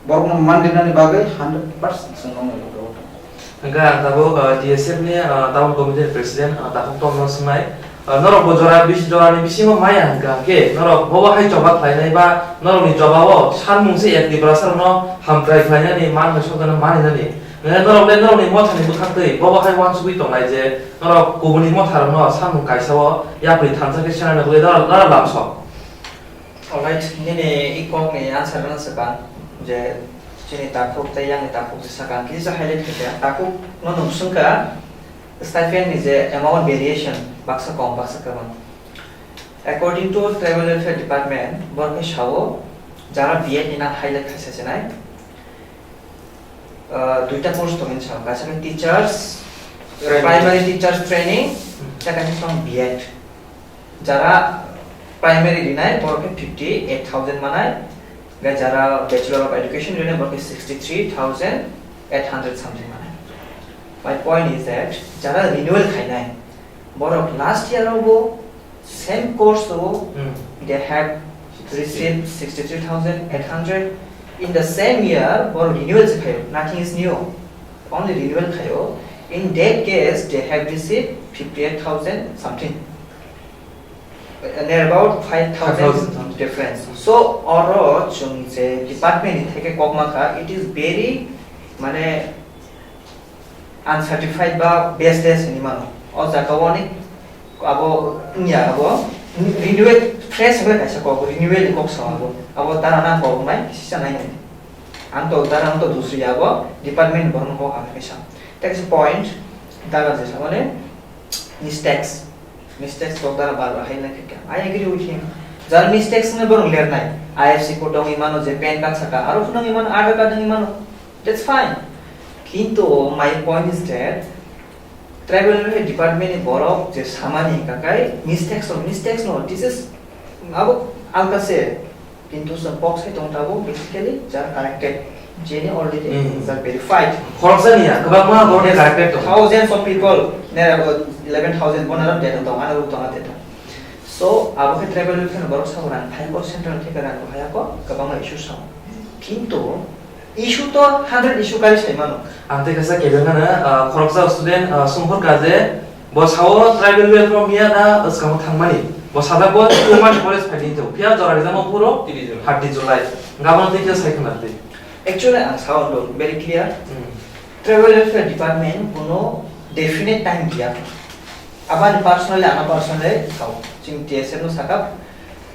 borokno mandinani bagwi hundred percent chwng nokni loge o tongo. Hwnkhe ang tabuk, ah, T S F ni, ah, town committee ni president, ah, Dakhuk Tom no swngnai, ah, norok bo jora bis-, jorani bisingo maya hwnkha khe norok bobo hai choba khlainai ba norokni choba o sanmung se ek Tiprasa rokno hamkrai khlainani man hai sokjana maninani. Hwnkhe norok le norokni mothani bwkhaktwi bobo hai uansugwi tongnai je norok kubuni motharokno samung kaisa o yapri thansa khe senani bagwi dara, dara lamsok. Alright, nini i kokni answer no se ba je chini takhuk tei yangni takhuk se sakang kisa highlight khe khe takhuk no nung swngkha stipend ni je amount variation baksa kom baksa kwbang. According to Tribal Welfare Department, borok khe sao jara B Ed ni nang highlight khaisa chenai. Ah, duita course tongmani sao, kaisa khe teachers, Training. Primary teachers training, Hmm. tei kaisa tong B Ed. Jara primary rinai borok khe fifty eight thousand manai, gai jara Bachelor of Education rinai borok khe sixty three thousand eight hundred something manai. My point is that jara renewal khainai borok last year o bo same course o Hmm. they have received sixty three thousand eight hundred. In the same year, borok renewal se khaio, nothing is new. Only renewal khaio. In that case, they have received fifty eight thousand something. Near about five thousand Five thousand something. Difference. So, oro chwng je department ni theke kok mankha, it is very, mane, uncertified ba baseless hinwi mano. O jaga o ni abo wngya abo renewal fresh hwnwi kaisa kok renewal ni kok sao abo. Abo dana na kok wngnai kisa nai nai. Ang to dana ang to dusri abo department borok no kok ang kaisa. Text point dana je sao ni mistakes. Mistakes kok dana bar bar hai na khe. I agree with him. Jar mistakes ne borok lernai. I F C code dongwi mano je pan card saka aro phunangwi mano Aadhaar card dongwi mano. That's fine. Kintu my point is that tribal welfare department ni borok je samani kakai mistakes no, mistakes no, this is abo alka se. Kintu chwng kok sai tong tabuk basically jar corrected. Jeni already Hmm. jar verified. Khoroksa niya, kwbangma borok Yes, corrected tong. Thousands of people, ne abo eleven thousand bono data tong, ano tong data. So abo khe tribal welfare borok sa rang phai ko central theke rang ko haya ko kwbangma issue sa. Kintu issue to hundred issue kari sai mano. Ang tei kaisa kebengano, ah, khoroksa student, ah, songkhor kaje, bo sao tribal welfare miya na swkango thangmani. Bo sajak bo two months college phaidi to. Phiya jora rijamo puro Tini jora. Thirty July. Gabon tei khe sai khna tei. Actually, ang sao do very clear. Hmm. Tribal welfare department kuno definite time diya. Abani personally, ana personally sao. Ching T S F no sakap,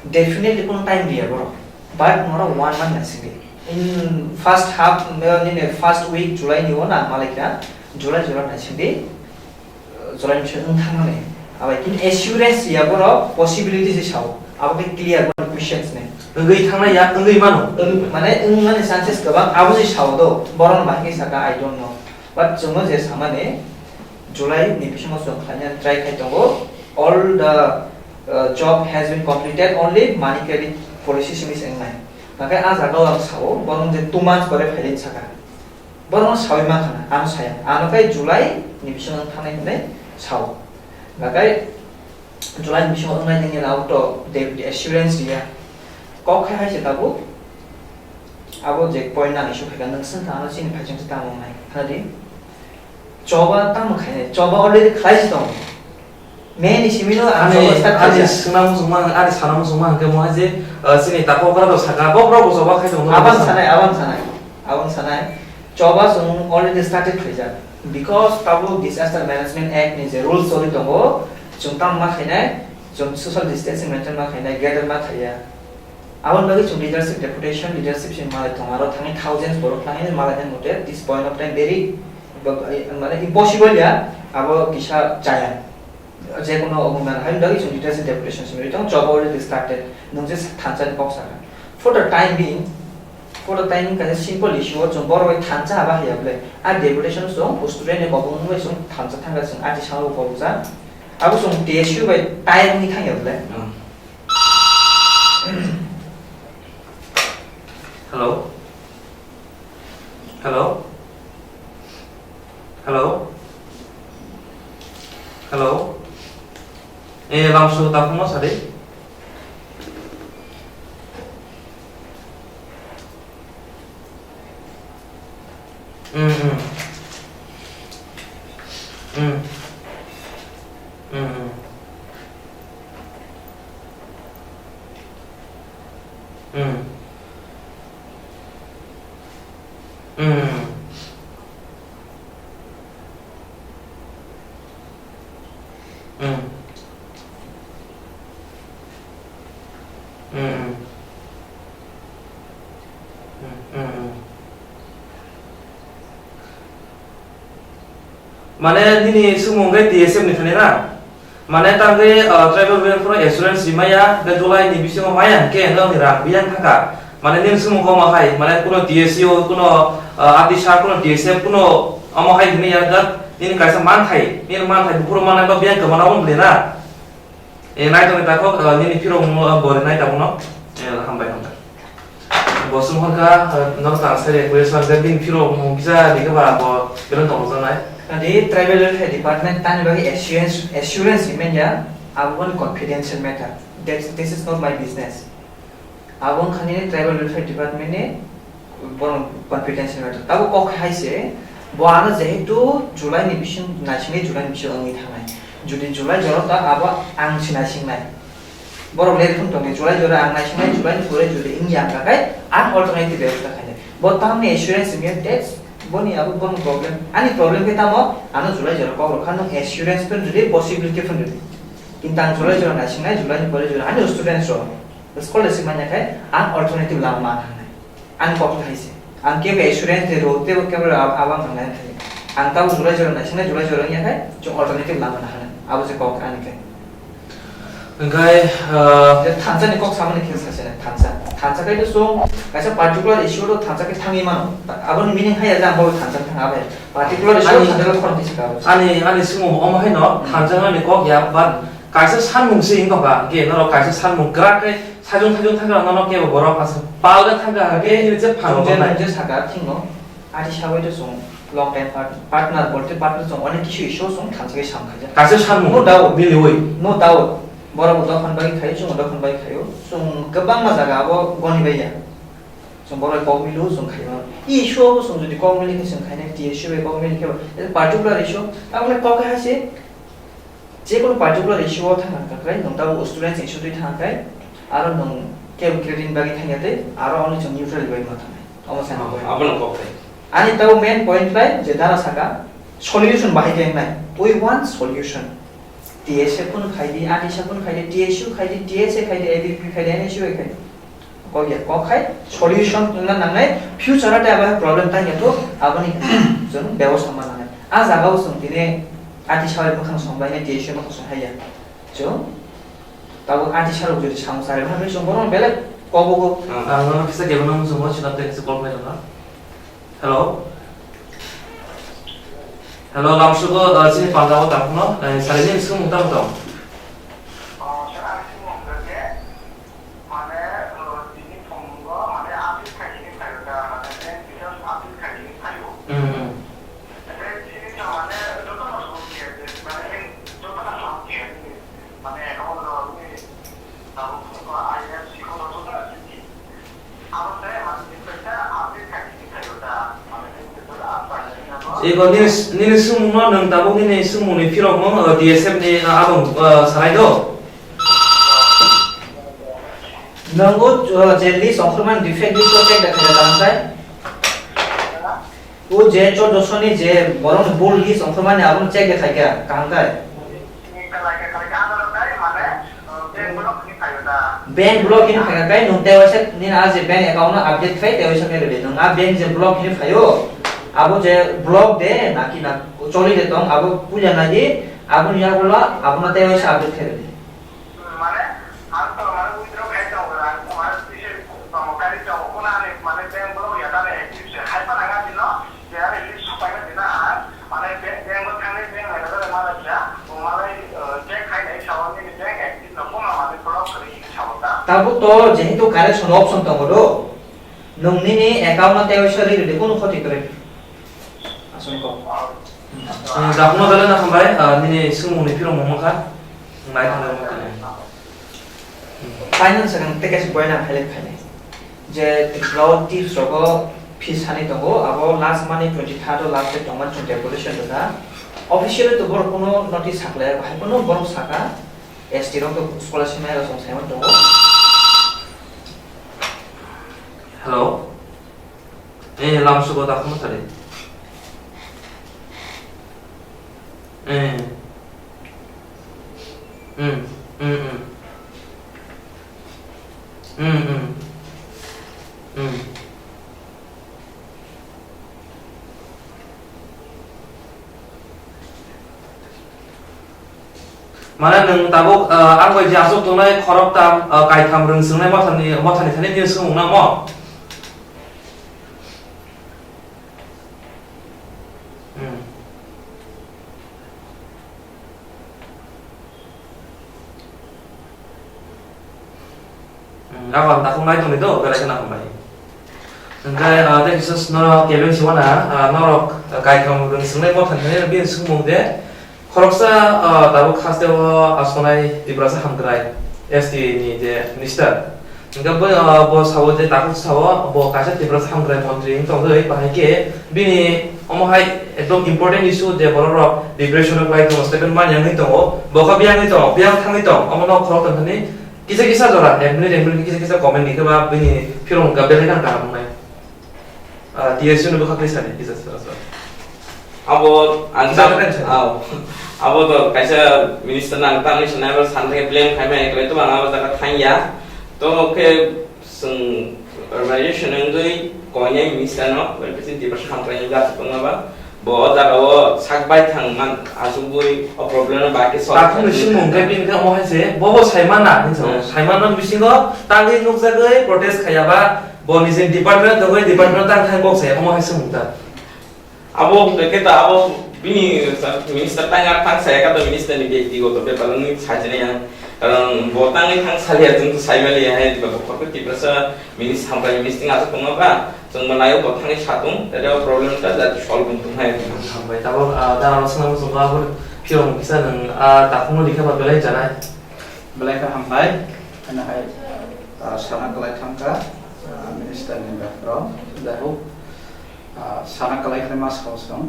definitely kuno time diya boro. But nora one month naisingdi. In first half, uh, nini first week July ni ona malaika, July, July naisingdi, uh, July ni wngthangmani. Abai kin assurance ya boro possibility se sao. Abo ke clear boro questions ne. Wngwi thangnai ya, wngwi mano. Wng-, mane wngmani chances kwbang, abo se sao do. Boron bahai ke saka, I don't know. But chwngno je samani, July ni bisingo chwng khlaina try khai tongo. All the, uh, job has been completed, only monetary policy simi se wngnai. Hwnkhe ah jagao ang sao, borok je two months pore phailai saka. Borok sawi mankha na, ano saya. Ano khe July ni bisingo thangna hinwi sao. Hwnkhe July ni bisingo wngnai nini auto de, de assurance riya. Kok khai hai se tabuk. Abo je point nang issue khaikha, nwng swngkha ano chini phaising se tamo wngnai. Khadi. Choba tamo khainai, choba already khlai se tongo. Main ni simi no ang Ani, choba start ani khaijak. Swnam muchungma, ani sana muchungma hwnkhe mo hai je, uh, chini takhuk okra rok saka, bokrok bo choba khai tongo. Abang sanai, abang sanai, abang sanai. Choba chwng already started khaijak. Because tabuk Disaster Management Act ni je rules choli tongo, chwng tamo ma khainai, chwng social distancing maintain ma khainai, gather ma khaiya. Aboni bagwi chwng leadership deputation, leadership se malai tongo, aro thangwi thousands borok thangwi malai nai mothe, this point of time very, mane, impossible ya, abo kisa chaya. Jekono obo mane, haino bagwi chwng leadership deputation se malai tongo, job already started, nwng je thansa ni kok saka. For the time being, for the time being kaisa simple issue o chwng borok bai thansa haba haiya bwle, a deputation chwng student ni kok wngwi chwng thansa thangkha chwng ati salo kok ja, abo chwng T S U bai time wngwi thangya bwle. Hmm. Hello? Hello? Hello? Hello? Eh, lamsu takhungno sadi. Hmm, hmm. Hmm. Hmm, hmm. Hmm. Hmm. Hmm. Hmm, hmm. Hmm, hmm, hmm. Mane nini swngmung khe T S F ni thani na? Mane tangwi, uh, tribal welfare assurance rimaya, hwnkhe July ni bisingo maya hwnkhe hwnkhe rang biyang thangkha. Mane nini swngmung khe omo hai, mane kuno T S U, kuno, uh, atisa, kuno T S F, kuno omo hai hwnwi ya, just nini kaisa manthai, nini manthai buphuru manai ba biyang kwmana omo bwle na? E, naitongni takhuk, uh, nini phirokmung, uh, bo rinai tabukno. E, hambai, hambai. Bo sumhorkha, uh, norok tang sai request khe bini phirokmung kisa rikhe ba bo belai tongthokjaknai. Adi tribal welfare department tani bagwi assurance, assurance rimanya, abo wngkha confidential matter. That's, this is not my business. Abo wngkha nini tribal welfare department ni borok confidential matter. Tabuk kok hai se, bo ano jehetu July ni bising naisingwi July ni bising wngwi thangnai. Jodi July jora ta abo ang se naisingnai. Borok ler phun tongwi July jora ang naisingnai, July ni pore jodi wngya wngkha khai ang alternative bebosta khainai. Bo tamni assurance wngya tax, boni abo bono problem. Ani problem khe tamo ano July jora kok rwkha nwng assurance phun rwdi, possibility phun rwdi. Kintu ang July jora naisingnai, July ni pore jora ani students rok. Scholarship manya khai ang alternative lama ma thangnai. Ani kok hai se. Ang kebo assurance de ro, tebo kebo ab-, abang thangnai khai. Ang tabo July jora naisingnai, July jora wngya khai, chwng alternative lama na hana. Abo se kok ani khai. Hwnkhe, uh, je thansa ni kok samani khe sa se thansa. Thansa khai to chwng kaisa particular issue to thansa khai thangwi mano. Aboni meaning hai ya je ang bo thansa thang abai. Particular issue ani thansa khai khorang kisa ka abo. Ani, ani swngmung omo hai no, hmm, thansa ni kok ya, but kaisa sanmung se wng tongkha, hwnkhe norok kaisa sanmung kwrak khe sajwng sajwng thangkhe norok kebo borok aswk palga thangkha, hwnkhe nini je phan rok je, nai. Je saka thwngno, ati sabai to chwng long time part-, partner, bolte partner chwng onek kisu issue chwng thansa khe sam khaijak. Kaisa sanmung no doubt. Miliwi. No doubt. Borok bo dophani bagwi khaio, chwng dophani bagwi khaio. Chwng kwbangma jaga abo goni bai ya. Chwng borok bai kok mili o chwng khaima. I issue o bo chwng jodi kok mili khe chwng khainai, T S U bai kok mili khe bo, particular issue, abo le kok hai se, je kono particular issue o thang kha khe, nwng tabuk students issue twi thang khe, aro nwng kebo credit bagwi thang ya tei, aro only chwng neutral bai ma thangnai. Omo sai ma. Abo no kok khai. Ani tabuk main point khlai je dara saka, solution bahai khe wngnai. We want solution. T S F phun khai di, A T S A phun khai di, T S U khai di, T S A khai di, A B P khai di, N S U khai di. Kok ya, kok khai solution wngna nangnai, future o tei abo hai problem tang ya thuk, aboni chwng bebosta ma nangnai. A jaga o chwng tini A T S A bai bwkhang song bai, T S U bai bwkhang song hai ya. Chwng tabuk A T S A rok jodi samung chari, hwnwi chwng bono belai kobogo. Ang nono kisa kebo nang chwng o chwng tei kisa call khlai rwna. Hello? Hello, lamsugo, uh, chini panda o tang phano, eh, sari nini swngmung tamo tong? Oh, sir, ani swngmung hwnkha khe, mane, uh, tini phungo, mane, appeal khaini phaio da, mane, main because appeal khaini phaio. Hmm, hmm. Ede chini to, mane, jotono song khe, mane, jotono song khe, mane, omo ni, tabuk phungo I F C ko jotono chini. Abo se, mane, kaisa Ego nini, nini swngmungno nwng tabuk nini swngmungni phirokmung, uh, D S F ni, uh, abang, uh, sanai do? Nwng o, uh, je list ongkhormani defect list o check de khaikha kaham khai? O je chordoso ni je borok ni bul list ongkhormani abono check de khaikha kaham khai? Bank block hini phaikha kai nwng tei waisa nini a je bank account no update khai tei waisa khe rwdi. Nwng a bank je block hini phaio, abo je block de naki na choli de tong, abo puila nai di, aboni yagulo abono tei waisa update khai rwdi. Mane, ang to mane withdraw khai tongo, ang mane kisa tongo, kari tongo, kono ani mane bank block ya tani active se, hai phano ang ani no, je ani list supaina dina ang, mane bank, bank o thangwi bank manager malai kha, bo malai, eh, check khai nai sao nini bank active no kono mane block kwrwi sao ta. Tabuk to jehetu correction option tongo do, nwng nini account no tei waisa ri rwdi, kono khoti kwrwi. Aswk kok. Hmm, dakhuno belai no hambai, ah, nini swngmungni phirokmung wngkha. Nai thangwi wngkha. Finance ang tei kaisa boina highlight khainai. Je Tripura o tips rogo fees sanwi tongo, abo last month ni twenty third o last date tongmani chwng deputation rwkha. Officially to borok kuno notice saklai, hai kuno borok saka, S T rok to scholarship nai rok chwng saiman tongo. Hello. Eh, lam sugo dakhuno thari. Eh. Hmm, hmm, hmm. Hmm, hmm. Hmm. Mane nwng tabuk, ah, ang bai je aswk tongnai khoroktham, ah, kaitham rwng swrwngnai mothani, mothani thani nini swngmung nangmo? Hmm. Hmm, abo ang takhuk nai tongdi do, belai kheno hambai. Hwnkhe, ah, tei kisa norok kebeng siwana, ah, norok, ah, kaitham rwng swrwngnai mothani thani bini swngmung de, khoroksa, ah, tabuk haste o asonai Tiprasa hamkrai, S T ni je minister. Hwnkhe bo, ah, bo sao je takhuk sao, bo kaisa Tiprasa hamkrai montri wng tongwi, bahai khe bini omo hai ekdom important issue je borok rok depression o kwlai tongo, statement man yangwi tongo, bo kha biyangwi tongo, biyang thangwi tong, omo no khorok tong thani kisa kisa jora, ek minute, ek minute kisa kisa comment ni khe ba bini phirong ga belai nang kaham wngnai. Ah, T S U ni bwkhak ni sani kisa sara sara. Abo ang Kisa tam, kisa sani. Abo, abo to kaisa minister nang tamni sanai abo san thai blame khai mai khlai to ang abo jaga thang ya. To khe chwng organization wngwi koinai minister no, representative hamkrai ni jaga tongma ba. Bo o jaga o sak bai thang man asugwi o problem no bai khe solve Takhuk ni khai swngmung khe bini khe omo hai se, bo bo sai mana hinwi sao. Hmm. Sai mana bisingo tangwi nukjagwi protest khaiya ba. Bo nijini department tongwi department tang thang kok se omo hai swngmung ta. Abo hwnkhe ta abo bini minister tang ar thang saya ka to minister ni byaktigoto bepar wngwi sajinai ang. Karon bo tangwi thang salia chwng to sai maliya hai diba bo khorokhe Tiprasa minister hamkrai minister aswk tongma ba chwng bo naio bo thangwi satung tei o problem ta jati solve wng tong hai. Hambai tabok, ah, da aro swnam swngo abo phirok kisa nwng, ah, takhukno rikha ba belai janai. Belai khe hambai, hwnwi hai, ah, sana kwlai thangkha, ah, minister ni bwkhak rok, jai hok, ah, sana kwlai khe ma sao chwng.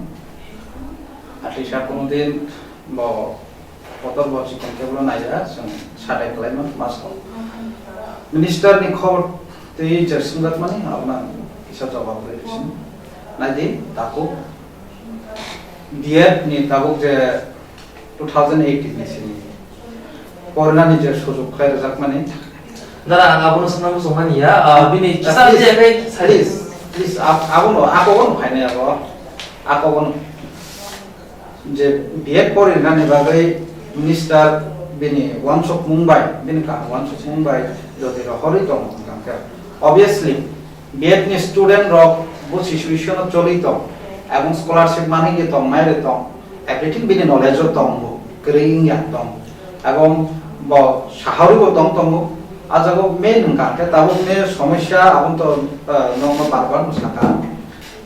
At least a kuno din bo kotor bo chikon khe bo naiya, chwng sadai kwlai ma, ma sao. Minister ni khobor twi je swngjakmani, abono kisa jawab rwi sini. Naidi, takhuk B Ed ni tabuk je two thousand eighteen ni simi porinani je sujuk khlai rwjakmani. Dara, ang abono swngna muchungmani ya, ah, bini kisa Please, je kai sari. Please, please, ab-, abono, akogono phainai abo. Akogono je B Ed porinani bagwi minister bini uansukmung bai, bini kaham uansukmung bai jodi rohorwi tongo hwnkha khe, obviously, B Ed ni student rok bo situation o choli tong, ebong scholarship manwi ye tong, mai re tong, everything bini knowledge o tong bo, kwrwi wngya tong, ebong bo sahori bo tong tongo. A jaga o main wngkha khe tabuk ni somosya aboni to, eh, nokno bar bar no sakha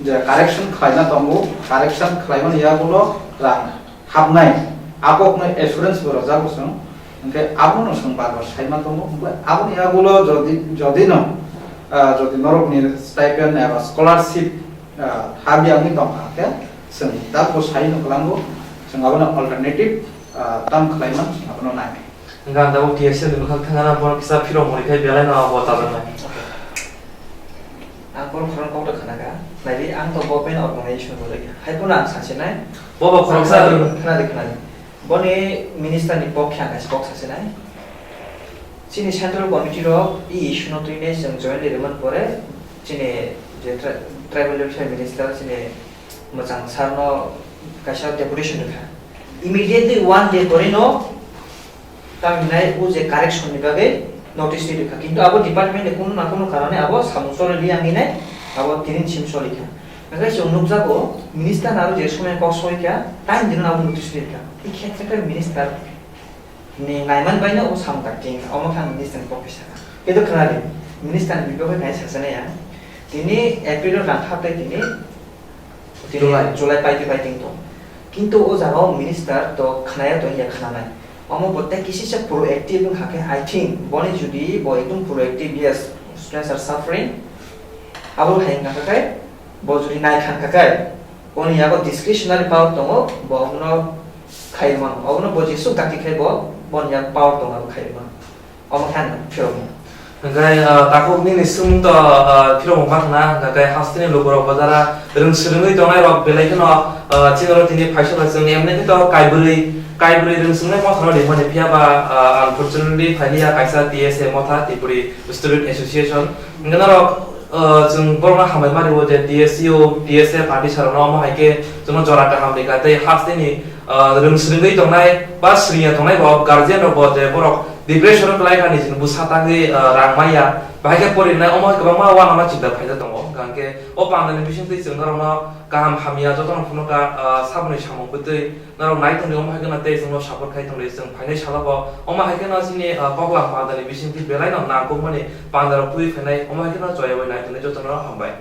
je correction khlaina tongo, correction khlaimani yagulo rang hapnai, a kokno assurance bo rwjago chwng, hwnkhe abono chwng bar bar saima tongo, hwnkhe aboni yagulo jodi, jodi no, ah, jodi norokni stipend eba scholarship, ah, habya wngwi tongkha, hwnkhe Chwng tabuk sai no kwlango, chwng abono alternative, ah, tam khlaima chwng abono nai. Hwnkhe ang tabuk T S F ni bwkhak thangna borok kisa phirok mori khai belai no abo chajaknai. Ang borok khorang kok da khana kha, naidi ang to government organization bo lagi. Hai phano ang sasinai. Bo bo khoroksa Khna di, khna di, khna di. Boni minister ni pokhe ang kaisa kok sasinai. Chini central committee rok e issue no twi ne chwng jointly rimani pore chini je tri-, tribal welfare minister chini mwchang sir no kaisa deputation rwkha. Immediately one day pore no tamo hinai o je correction ni bagwi notice ni rwkha. Kintu abo department ni kunu na kunu karone abo samung choli liya hinai abo tinin sim choli kha. Hwnkhe chwng nukjago minister naro je somoi kok soi kha time dino abo notice ni rwkha. I khetre khe minister ni naiman bai no o samung tak tin, omo khe ang minister ni kok khe sakha. Khe to khna di, minister ni biphang khe kaisa sasana ya. Tini April o rang hap tei tini, tini July. July pai twi pai ting tong. Kintu o jaga o minister to khna ya to ya khna nai. Omo bo tei kisi se proactive wng kha khe, I think, boni jodi bo ekdum proactive, yes, students are suffering, abo hai wng kha khe, bo jodi nai khan kha khe, boni yago discretionary power tongo, bo omono khai mano. Obono bo jesuk dakti khai bo, boni yak power tongo, abo khai mano. Omo khe ang phirok mano. Hwnkhe, ah, takhuk nini swngmung to, ah, phirok mung khna, hwnkhe hasteni lukurok bo jara rwng swrwngwi tongnai rok belai kheno, ah, chini oro tini phaisa bai chwng emni khe to kaibrwi, kaibrwi rwng swrwngnai motha no rimani phiya ba, ah, unfortunately phailiya kaisa T S A motha, Tripuri Student Association. Hwnkhe norok, ah, chwng borokno hambai mani o je T S U, T S A party sarokno omo hai khe chwngno jora kaham rikha tei hasteni, ah, rwng swrwngwi tongnai ba swrwngya tongnai bo guardian rok bo je borok depression o kwlai kha nijini bwsa tangwi, ah, rang maya, bahai khe porinai omo hai kwbangma uanama chinta phaijak tongo. Hwnkhe o pandani bisingtwi chwng norokno kaham hamya jotono phunukha, ah, saboni samung bwtwi norok nai tongdi, omo hai kheno tei chwngno support khai tongdi. Chwng phainai salo bo omo hai kheno chini, ah, koklam pandani bisingtwi belai no nangkukmani panda rok twiwi phainai, omo hai kheno choyawi nai tongdi jotono hambai.